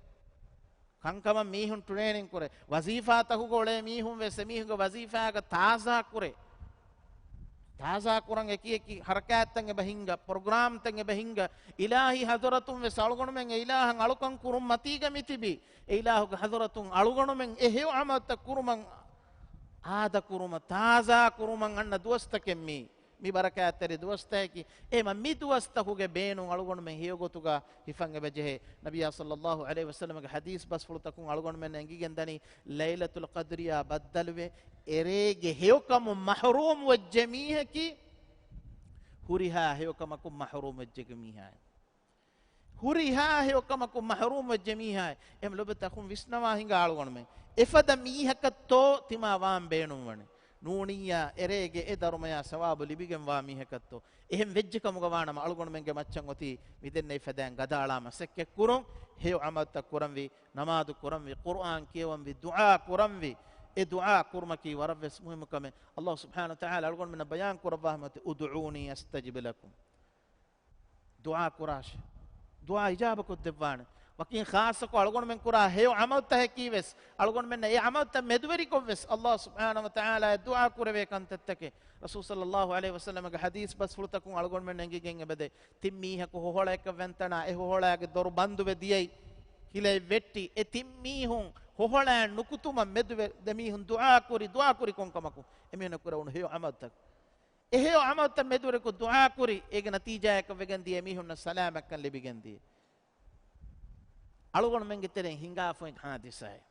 ކަންކަމަށް މީހުން ޓްރޭނިން ކުރޭ. ވަޒީފާތަކުގަ އުޅޭ މީހުން ވެސް އެމީހުންގެ ވަޒީފާގަ ތާޒާ ކުރޭ. ތާޒާ ކުރަން އެކި އެކި ޙަރަކާތްތައް އެބަ ހިންގާ، ޕްރޮގްރާމްތައް އެބަ ހިންގާ. އިލާހީ ޙަޟްރަތުން ވެސް އަޅުގަނޑުމެން އެ އިލާހަށް އަޅުކަން ކުރުން މަތީގަ މިތިބީ. އެ އިލާހުގެ ޙަޟްރަތުން އަޅުގަނޑުމެން އެ ހެޔޮ ޢަމަލުތައް ކުރުމަށް އާދަ ކުރުމަށް، ތާޒާ ކުރުމަށް އަންނަ ދުވަސްތަކެއް މީ. މި ބަރަކާތްތެރި ދުވަސްތަކަކީ، އެމަ މި ދުވަސްތަކުގެ ބޭނުން އަޅުގަނޑުމެން ހެޔޮގޮތުގަ ހިފަން އެބަޖެހޭ. ނަބިއްޔާ ޞައްލައްލާހު ޢަލައިހި ވަސައްލަމަގެ ޙަދީޘް ބަސްފުޅުތަކުން އަޅުގަނޑުމެން އެނގިގެންދަނީ، ލައިލަތުލް ޤަދްރިއާ ބައްދަލުވެ، އެރޭގެ ހެޔޮކަމުން މަޙްރޫމް ވެއްޖެ މީހަކީ، ހުރިހާ ހެޔޮކަމަކުން މަޙްރޫމް ވެއްޖެ މީހާއެއް. ހުރިހާ ހެޔޮކަމަކުން މަޙްރޫމް ވެއްޖެ މީހާއެއް. އެމް ލޮބެތަ އަޚުން ވިސްނަވާ ހިނގާ އަޅުގަނޑުމެން. އެފަދަ މީހަކަށްތޯ ތިމާ ވާން ބޭނުންވަނީ؟ ނޫނިއްޔާ އެރޭގެ އެ ދަރުމަޔާ ސަވާބު ލިބިގެންވާ މީހަކަށްތޯ؟ އެހެން ވެއްޖެ ކަމުގަ ވާނަމަ އަޅުގަނޑުމެންގެ މައްޗަށް އޮތީ މިދެންނެވި ފަދައިން ގަދައަޅާ މަސައްކަތް ކުރުން، ހެޔޮ ޢަމަލުތައް ކުރަންވީ، ނަމާދު ކުރަންވީ، ޤުރުއާން ކިޔަވަންވީ، ދުޢާ ކުރަންވީ. އެ ދުޢާ ކުރުމަކީ ވަރަށްވެސް މުހިއްމު ކަމެއް. ﷲ ސުބްޙާނަހޫ ވަތަޢާލާ އަޅުގަނޑުމެންނަށް ބަޔާން ކުރައްވާ ހަމަތި، ادْعُونِي أَسْتَجِبْ لَكُمْ. ދުޢާ ކުރާށޭ. ދުޢާ އިޖާބަކޮށްދެއްވާނެ. ވަކިން ޚާއްޞަކޮށް އަޅުގަނޑުމެން ކުރާ ހެޔޮ ޢަމަލުތަކަކީ ވެސް، އަޅުގަނޑުމެންނަށް އެ ޢަމަލުތައް މެދުވެރިކޮށް ވެސް، ﷲ ސުބްޙާނަހޫ ވަތަޢާލާއަށް ދުޢާ ކުރެވޭ ކަންތައްތަކެއް. ރަސޫލު ޞައްލައްލާހު ޢަލައިހި ވަސައްލަމަގެ ޙަދީޘް ބަސްފުޅުތަކުން އަޅުގަނޑުމެން އެނގިގެން އެބަދޭ. ތިން މީހަކު ހޮހޮޅައެއްކަށް ވަންތަނާ، އެ ހޮހޮޅާގެ ދޮރު ބަންދުވެ ދިޔައީ، ހިލައެއް ވެއްޓި، އެ ތިން މީހުން ހޮހޮޅާ ނުކުތުމަށް މެދުވެ، ދެ މީހުން ދުޢާ ކުރި، ދުޢާ ކުރި ކޮންކަމަކު؟ އެމީހުންނަށް ކުރެވުނު ހެޔޮ ޢަމަލުތައް، އެ ހެޔޮ ޢަމަލުތައް މެދުވެރިކޮށް ދުޢާ ކުރި، އޭގެ ނަތީޖާއަކަށް ވެގެން ދިޔަ އެމީހުންނަށް ސަލާމަތްކަން ލިބިގެން ދިޔަ. އަޅުގަނޑުމެންގެ ތެރެއިން ހިނގާފައި ޙާދިސާއެއް.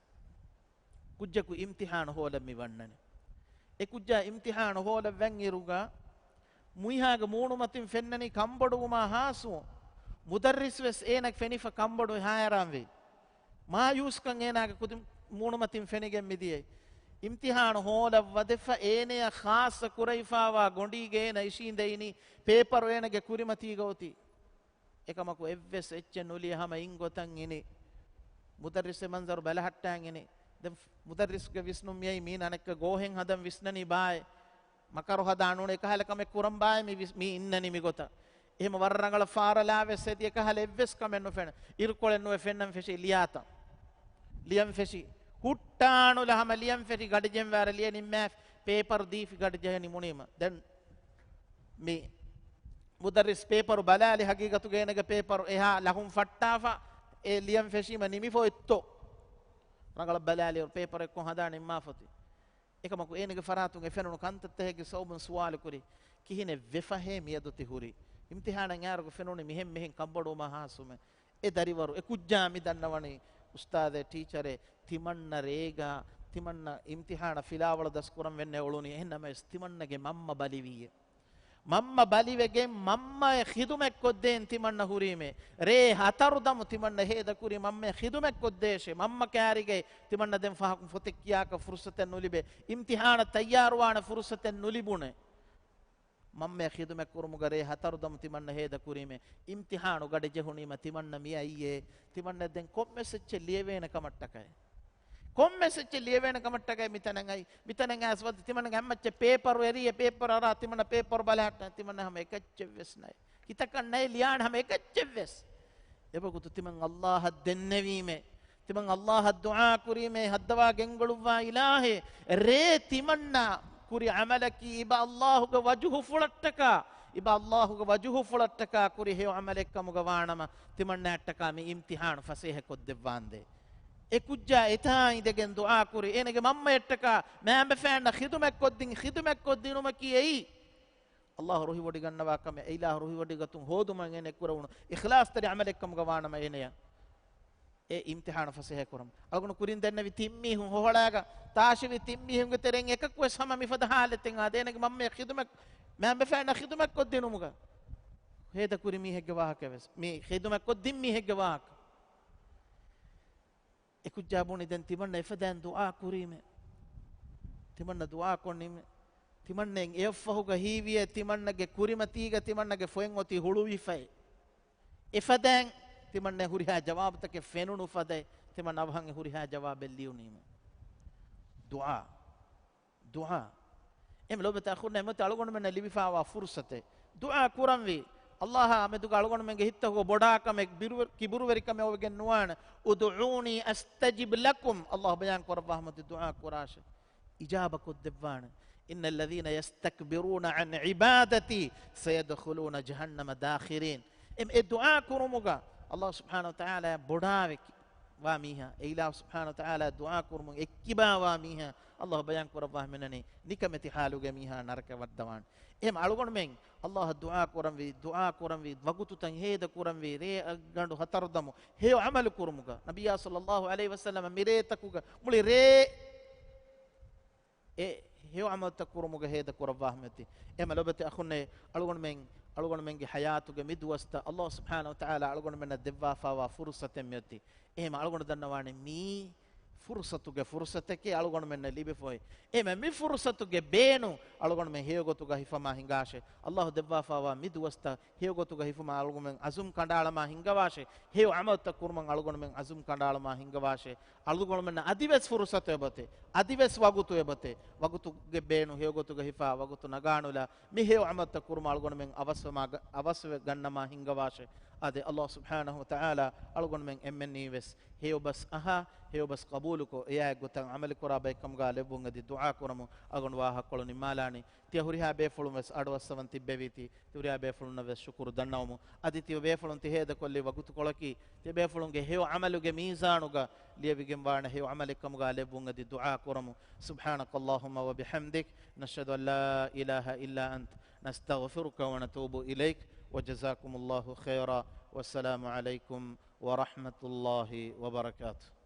ކުއްޖަކު އިމްތިޙާނު ހޯލަން މި ވަންނަނީ. އެ ކުއްޖާ އިމްތިޙާނު ހޯލަން ވަން އިރުގަ، މުއިހާގެ މޫނުމަތިން ފެންނަނީ ކަންބޮޑުވުމާ ހާސްވުން. މުދައްރިސް ވެސް އޭނަ ފެނިފަ ކަންބޮޑު ހައިރާންވި. މާޔޫސްކަން އޭނާގެ ކުދި މޫނުމަތިން ފެނިގެން މިދިޔައީ. އިމްތިޙާނު ހޯލަން ވަދެފަ އޭނަޔަށް ޚާއްޞަ ކުރެވިފާވާ ގޮނޑީގަ އޭނަ އިށީނދެ އިނީ ޕޭޕަރު އޭނަގެ ކުރިމަތީގަ އޮތީ. އެކަމަކު އެއްވެސް އެއްޗެއް ނުލިޔެ ހަމަ އިން ގޮތަށް އިނީ. މުދައްރިސް އެ މަންޒަރު ބަލަހައްޓާން އިނީ. ދެން މުދައްރިސްގެ ވިސްނުން މިއައީ މީ ނަނެއްކަ ގޯހެއް ހަދަން ވިސްނަނީ ބާއޭ. މަކަރު ހަދާނޫން އެކަހަލަ ކަމެއް ކުރަން ބާއޭ މި ވިސް-، މީ އިންނަނީ މިގޮތަށް. އެހެމަ ވަރަށް ރަނގަޅަށް ފާރަލާ ވެސް އެދި އެކަހަލަ އެއްވެސް ކަމެއް ނުފެނެ. އިރުކޮޅެއް ނުވެ ފެންނަން ފެށި ލިޔާތަން. ލިޔަން ފެށި. ހުއްޓާނުލަ ހަމަ ލިޔަން ފެށި ގަޑި ޖެހެން ވާރަ ލިޔެ ނިންމާފި ޕޭޕަރު ދީފި ގަޑި ޖެހެނީ މުނީމަ. ދެން މި މުދައްރިސް ޕޭޕަރު ބަލާލި ހަގީގަތުގަ އޭނަގެ ޕޭޕަރު އެހާ ލަހުން ފައްޓާފަ އެ ލިޔަން ފެށީމަ ނިމިފަ އޮތްތޯ. ރަނގަޅަށް ބަލާލިއިރު ޕޭޕަރެއް ކޮށް ހަދާ ނިންމާފަތި. އެކަމަކު އޭނަގެ ފަރާތުން އެ ފެނުނު ކަންތައްތަހެއްގެ ސަބަބުން ސުވާލު ކުރި، ކިހިނެއް ވެފަހޭ މިއަދު ތި ހުރީ؟ އިމްތިޙާނަށް އައިރުގަ ފެނުނީ މިހެން މިހެން ކަންބޮޑުވުމާ ހާސްވުމެއް. އެ ދަރިވަރު، އެ ކުއްޖާ މި ދަންނަވަނީ، އުސްތާޛޭ، ޓީޗަރޭ، ތިމަންނަ ރޭގަ، ތިމަންނަ އިމްތިޙާނަށް ފިލާވަޅު ދަސްކުރަން ވެންނެ އުޅުނީ. އެހެންނަމަވެސް ތިމަންނަގެ މަންމަ ބަލިވީއޭ. މަންމަ ބަލިވެގެން މަންމައަށް ޚިދުމަތްކޮށްދޭން ތިމަންނަ ހުރީމޭ. ރޭ ހަތަރު ދަމު ތިމަންނަ ހޭދަކުރީ މަންމައަށް ޚިދުމަތްކޮށްދޭށޭ. މަންމަ ކާރިގައި ތިމަންނަ ދެން ފަހަކުން ފޮތެއް ކިޔާކަށް ފުރުޞަތެއް ނުލިބޭ. އިމްތިޙާނަށް ތައްޔާރުވާނެ ފުރުޞަތެއް ނުލިބުނޭ. މަންމައަށް ޚިދުމަތް ކުރުމުގަ ރޭ ހަތަރު ދަމު ތިމަންނަ ހޭދަކުރީމޭ. އިމްތިޙާނު ގަޑި ޖެހުނީމަ ތިމަންނަ މިއައީއޭ. ތިމަންނަ ދެން ކޮންމެސް އެއްޗެއް ލިޔެވޭނެ ކަމަށްޓަކައި. ކޮންމެސް އެއްޗެއް ލިޔެވޭނެ ކަމަށްޓަކައި މިތަނަށް އައި. މިތަނަށް އައިސް ވަދެ ތިމަންނަގެ އަތްމައްޗަށް ޕޭޕަރު އެރިއޭ، ޕޭޕަރު އަރާ ތިމަންނަ ޕޭޕަރު ބަލަހައްޓާ ތިމަންނަ ހަމަ އެކައްޗެއްވެސް ނައެ. ކިތަކަށް ނައެ ލިޔާނެ ހަމަ އެކައްޗެއްވެސް. އެވަގުތު ތިމަން ﷲ އަށް ދެންނެވީމޭ. ތިމަން ﷲ އަށް ދުޢާ ކުރީމޭ، ހައްދަވާ ގެންގުޅުއްވާ އިލާހޭ، ރޭ ތިމަންނަ ކުރި ޢަމަލަކީ އިބަ ﷲ ގެ ވަޖުހުފުޅަށްޓަކާ، އިބަ ﷲ ގެ ވަޖުހުފުޅަށްޓަކާ ކުރި ހެޔޮ ޢަމަލެއްކަމުގަ ވާނަމަ، ތިމަންނައަށްޓަކާ މި އިމްތިޙާނު ފަސޭހަކޮށްދެއްވާނދޭ. އެ ކުއްޖާ އެތާ އިނދެގެން ދުޢާ ކުރި، އޭނަގެ މަންމައަށްޓަކާ މައިންބަފައިންނަށް ޚިދުމަތްކޮށްދިން، ޚިދުމަތްކޮށްދިނުމަކީ އެއީ. ﷲ ރުހިވޮޑިގަންނަވާ ކަމެއް، އެ އިލާހު ރުހިވޮޑިގަތުން ހޯދުމަށް އޭނަ ކުރެވުނު އިޚްލާޞްތެރި ޢަމަލެއްކަމުގަ ވާނަމަ އޭނަޔަށް އެ އިމްތިޙާނު ފަސޭހަކުރަމު. އަޅުގަނޑު ކުރިން ދެންނެވި ތިން މީހުން ހޮހޮޅާގަ ތާށިވި ތިން މީހުންގެ ތެރެއިން އެކަކުވެސް ހަމަ މިފަދަ ޙާލަތެއް އާދޭ، އޭނަގެ މަންމައަށް ޚިދުމަތް، މައިންބަފައިންނަށް ޚިދުމަތްކޮށްދިނުމުގަ ހޭދަކުރި މީހެއްގެ ވާހަކަވެސް، މި ޚިދުމަތްކޮށްދިން މީހެއްގެ ވާހަކަ. އެކުއްޖާ ބުނި ދެން ތިމަންނަ އެފަދައިން ދުޢާ ކުރީމޭ. ތިމަންނަ ދުޢާ ކޮށްނީމޭ. ތިމަންނައަށް އެއަށްފަހުގަ ހީވިއޭ ތިމަންނަގެ ކުރިމަތީގަ ތިމަންނަގެ ފޮތް އޮތީ ހުޅުވިފައޭ. އެފަދައިން ތިމަންނަ ހުރިހާ ޖަވާބުތަކެއް ފެނުނު ފަދައިން ތިމަން އަވަހަށް ހުރިހާ ޖަވާބެއް ލިޔުނީމޭ. ދުޢާ. ދުޢާ. އެމް ލޯބިތަ އަޚުންނޭ މޮތި އަޅުގަނޑުމެންނަށް ލިބިފާވާ ފުރުޞަތެއް. ދުޢާ ކުރަންވީ. ﷲ އާ މެދުގަ އަޅުގަނޑުމެންގެ ހިތްތަކުގަ ބޮޑާކަމެއް، ބިރުވެ-، ކިބުރުވެރިކަމެއް އޮވެގެން ނުވާނެ. ادعوني أستجب لكم. ﷲ ބަޔާން ކުރައްވާ މޮތި ދުޢާ ކުރާށޭ. އިޖާބަ ކޮށްދެއްވާނެ. إن الذين يستكبرون عن عبادتي سيدخلون جهنم داخرين. އެމް އެ ދުޢާ ކުރުމުގަ ﷲ ސުބްޙާނަހޫ ވަތަޢާލާ ބޮޑާވެ ވާ މީހާ، އެ އިލާހު ސުބްޙާނަހޫ ވަތަޢާލާ ދުޢާ ކުރުމުން އެއްކިބާ ވާ މީހާ ﷲ ބަޔާން ކުރައްވާ ހިމެނެނީ ނިކަމެތި ޙާލުގެ މީހާ ނަރަކަ ވައްދަވާނެ. އެހެން އަޅުގަނޑުމެން ﷲ އަށް ދުޢާ ކުރަންވީ، ދުޢާ ކުރަންވީ، ވަގުތުތައް ހޭދަ ކުރަންވީ، ރޭ ގަނޑު ހަތަރު ދަމު ހެޔޮ ޢަމަލު ކުރުމުގަ. ނަބިއްޔާ ޞައްލައްލާހު ޢަލައިހި ވަސައްލަމަ މިރޭތަކުގަ މުޅި ރޭ އެ ހެޔޮ ޢަމަލުތައް ކުރުމުގަ ހޭދަ ކުރައްވާ ހަމައޮތީ. އެހެމަ ލޯބިތި އަޚުންނޭ، އަޅުގަނޑުމެން، އަޅުގަނޑުމެންގެ ޙަޔާތުގެ މި ދުވަސްތައް ﷲ ސުބްޙާނަހޫ ވަތަޢާލާ އަޅުގަނޑުމެންނަށް ދެއްވާފާވާ ފުރުޞަތެއް މިއޮތީ. އެހެމަ އަޅުގަނޑު ދަންނަވާނެ މީ ފުރުޞަތުގެ ފުރުޞަތެކޭ އަޅުގަނޑުމެންނަށް ލިބިފައި. އެހެމަ މި ފުރުޞަތުގެ ބޭނުން އަޅުގަނޑުމެން ހެޔޮގޮތުގަ ހިފަމާ ހިނގާށޭ. ﷲ ދެއްވާފާވާ މި ދުވަސްތައް ހެޔޮގޮތުގަ ހިފުމަށް އަޅުގަނޑުމެން ޢަޒުމް ކަނޑައަޅަމާ ހިނގަވާށޭ. ހެޔޮ ޢަމަލުތައް ކުރުމަށް އަޅުގަނޑުމެން ޢަޒުމް ކަނޑައަޅަމާ ހިނގަވާށޭ. އަޅުގަނޑުމެންނަށް އަދިވެސް ފުރުޞަތު އެބައޮތޭ، އަދިވެސް ވަގުތު އެބައޮތޭ. ވަގުތުގެ ބޭނުން ހެޔޮގޮތުގަ ހިފާ ވަގުތު ނަގާނުލާ، މި ހެޔޮ ޢަމަލުތައް ކުރުމަށް އަޅުގަނޑުމެން އަވަސްވަމާ ގަ-، އަވަސްވެ ގަންނަމާ ހިނގަވާށޭ. އާދެ، ﷲ ސުބްޙާނަހޫ ވަތަޢާލާ އަޅުގަނޑުމެން އެންމެންނީވެސް ހެޔޮބަސް އަހާ، ހެޔޮބަސް ޤަބޫލުކޮށް، އެއާއެއްގޮތަށް ޢަމަލުކުރާ ބައެއްކަމުގާ ލެއްވުން އެދި ދުޢާ ކުރަމު. އަޅުގަނޑު ވާހަކަކޮޅު ނިންމާލާނީ. ތިޔަ ހުރިހާ ބޭފުޅުން ވެސް އަޑުއައްސަވަން ތިއްބެވީތީ، ތި ހުރިހާ ބޭފުޅުންނަށް ވެސް ޝުކުރު ދަންނަވަމު. އަދި ތިޔަ ބޭފުޅުން ތި ހޭދަކޮށްލި ވަގުތުކޮޅަކީ، ތިޔަ ބޭފުޅުންގެ ހެޔޮ ޢަމަލުގެ މީޒާނުގަ ލިޔެވިގެންވާނެ ހެޔޮ ޢަމަލެއްކަމުގާ ލެއްވުން އެދި ދުޢާ ކުރަމު. سبحانك اللهم وبحمدك، نشهد أن لا إله إلا أنت، نستغفرك ونتوب إليك، وجزاكم الله خيرا، والسلام عليكم ورحمة الله وبركاته.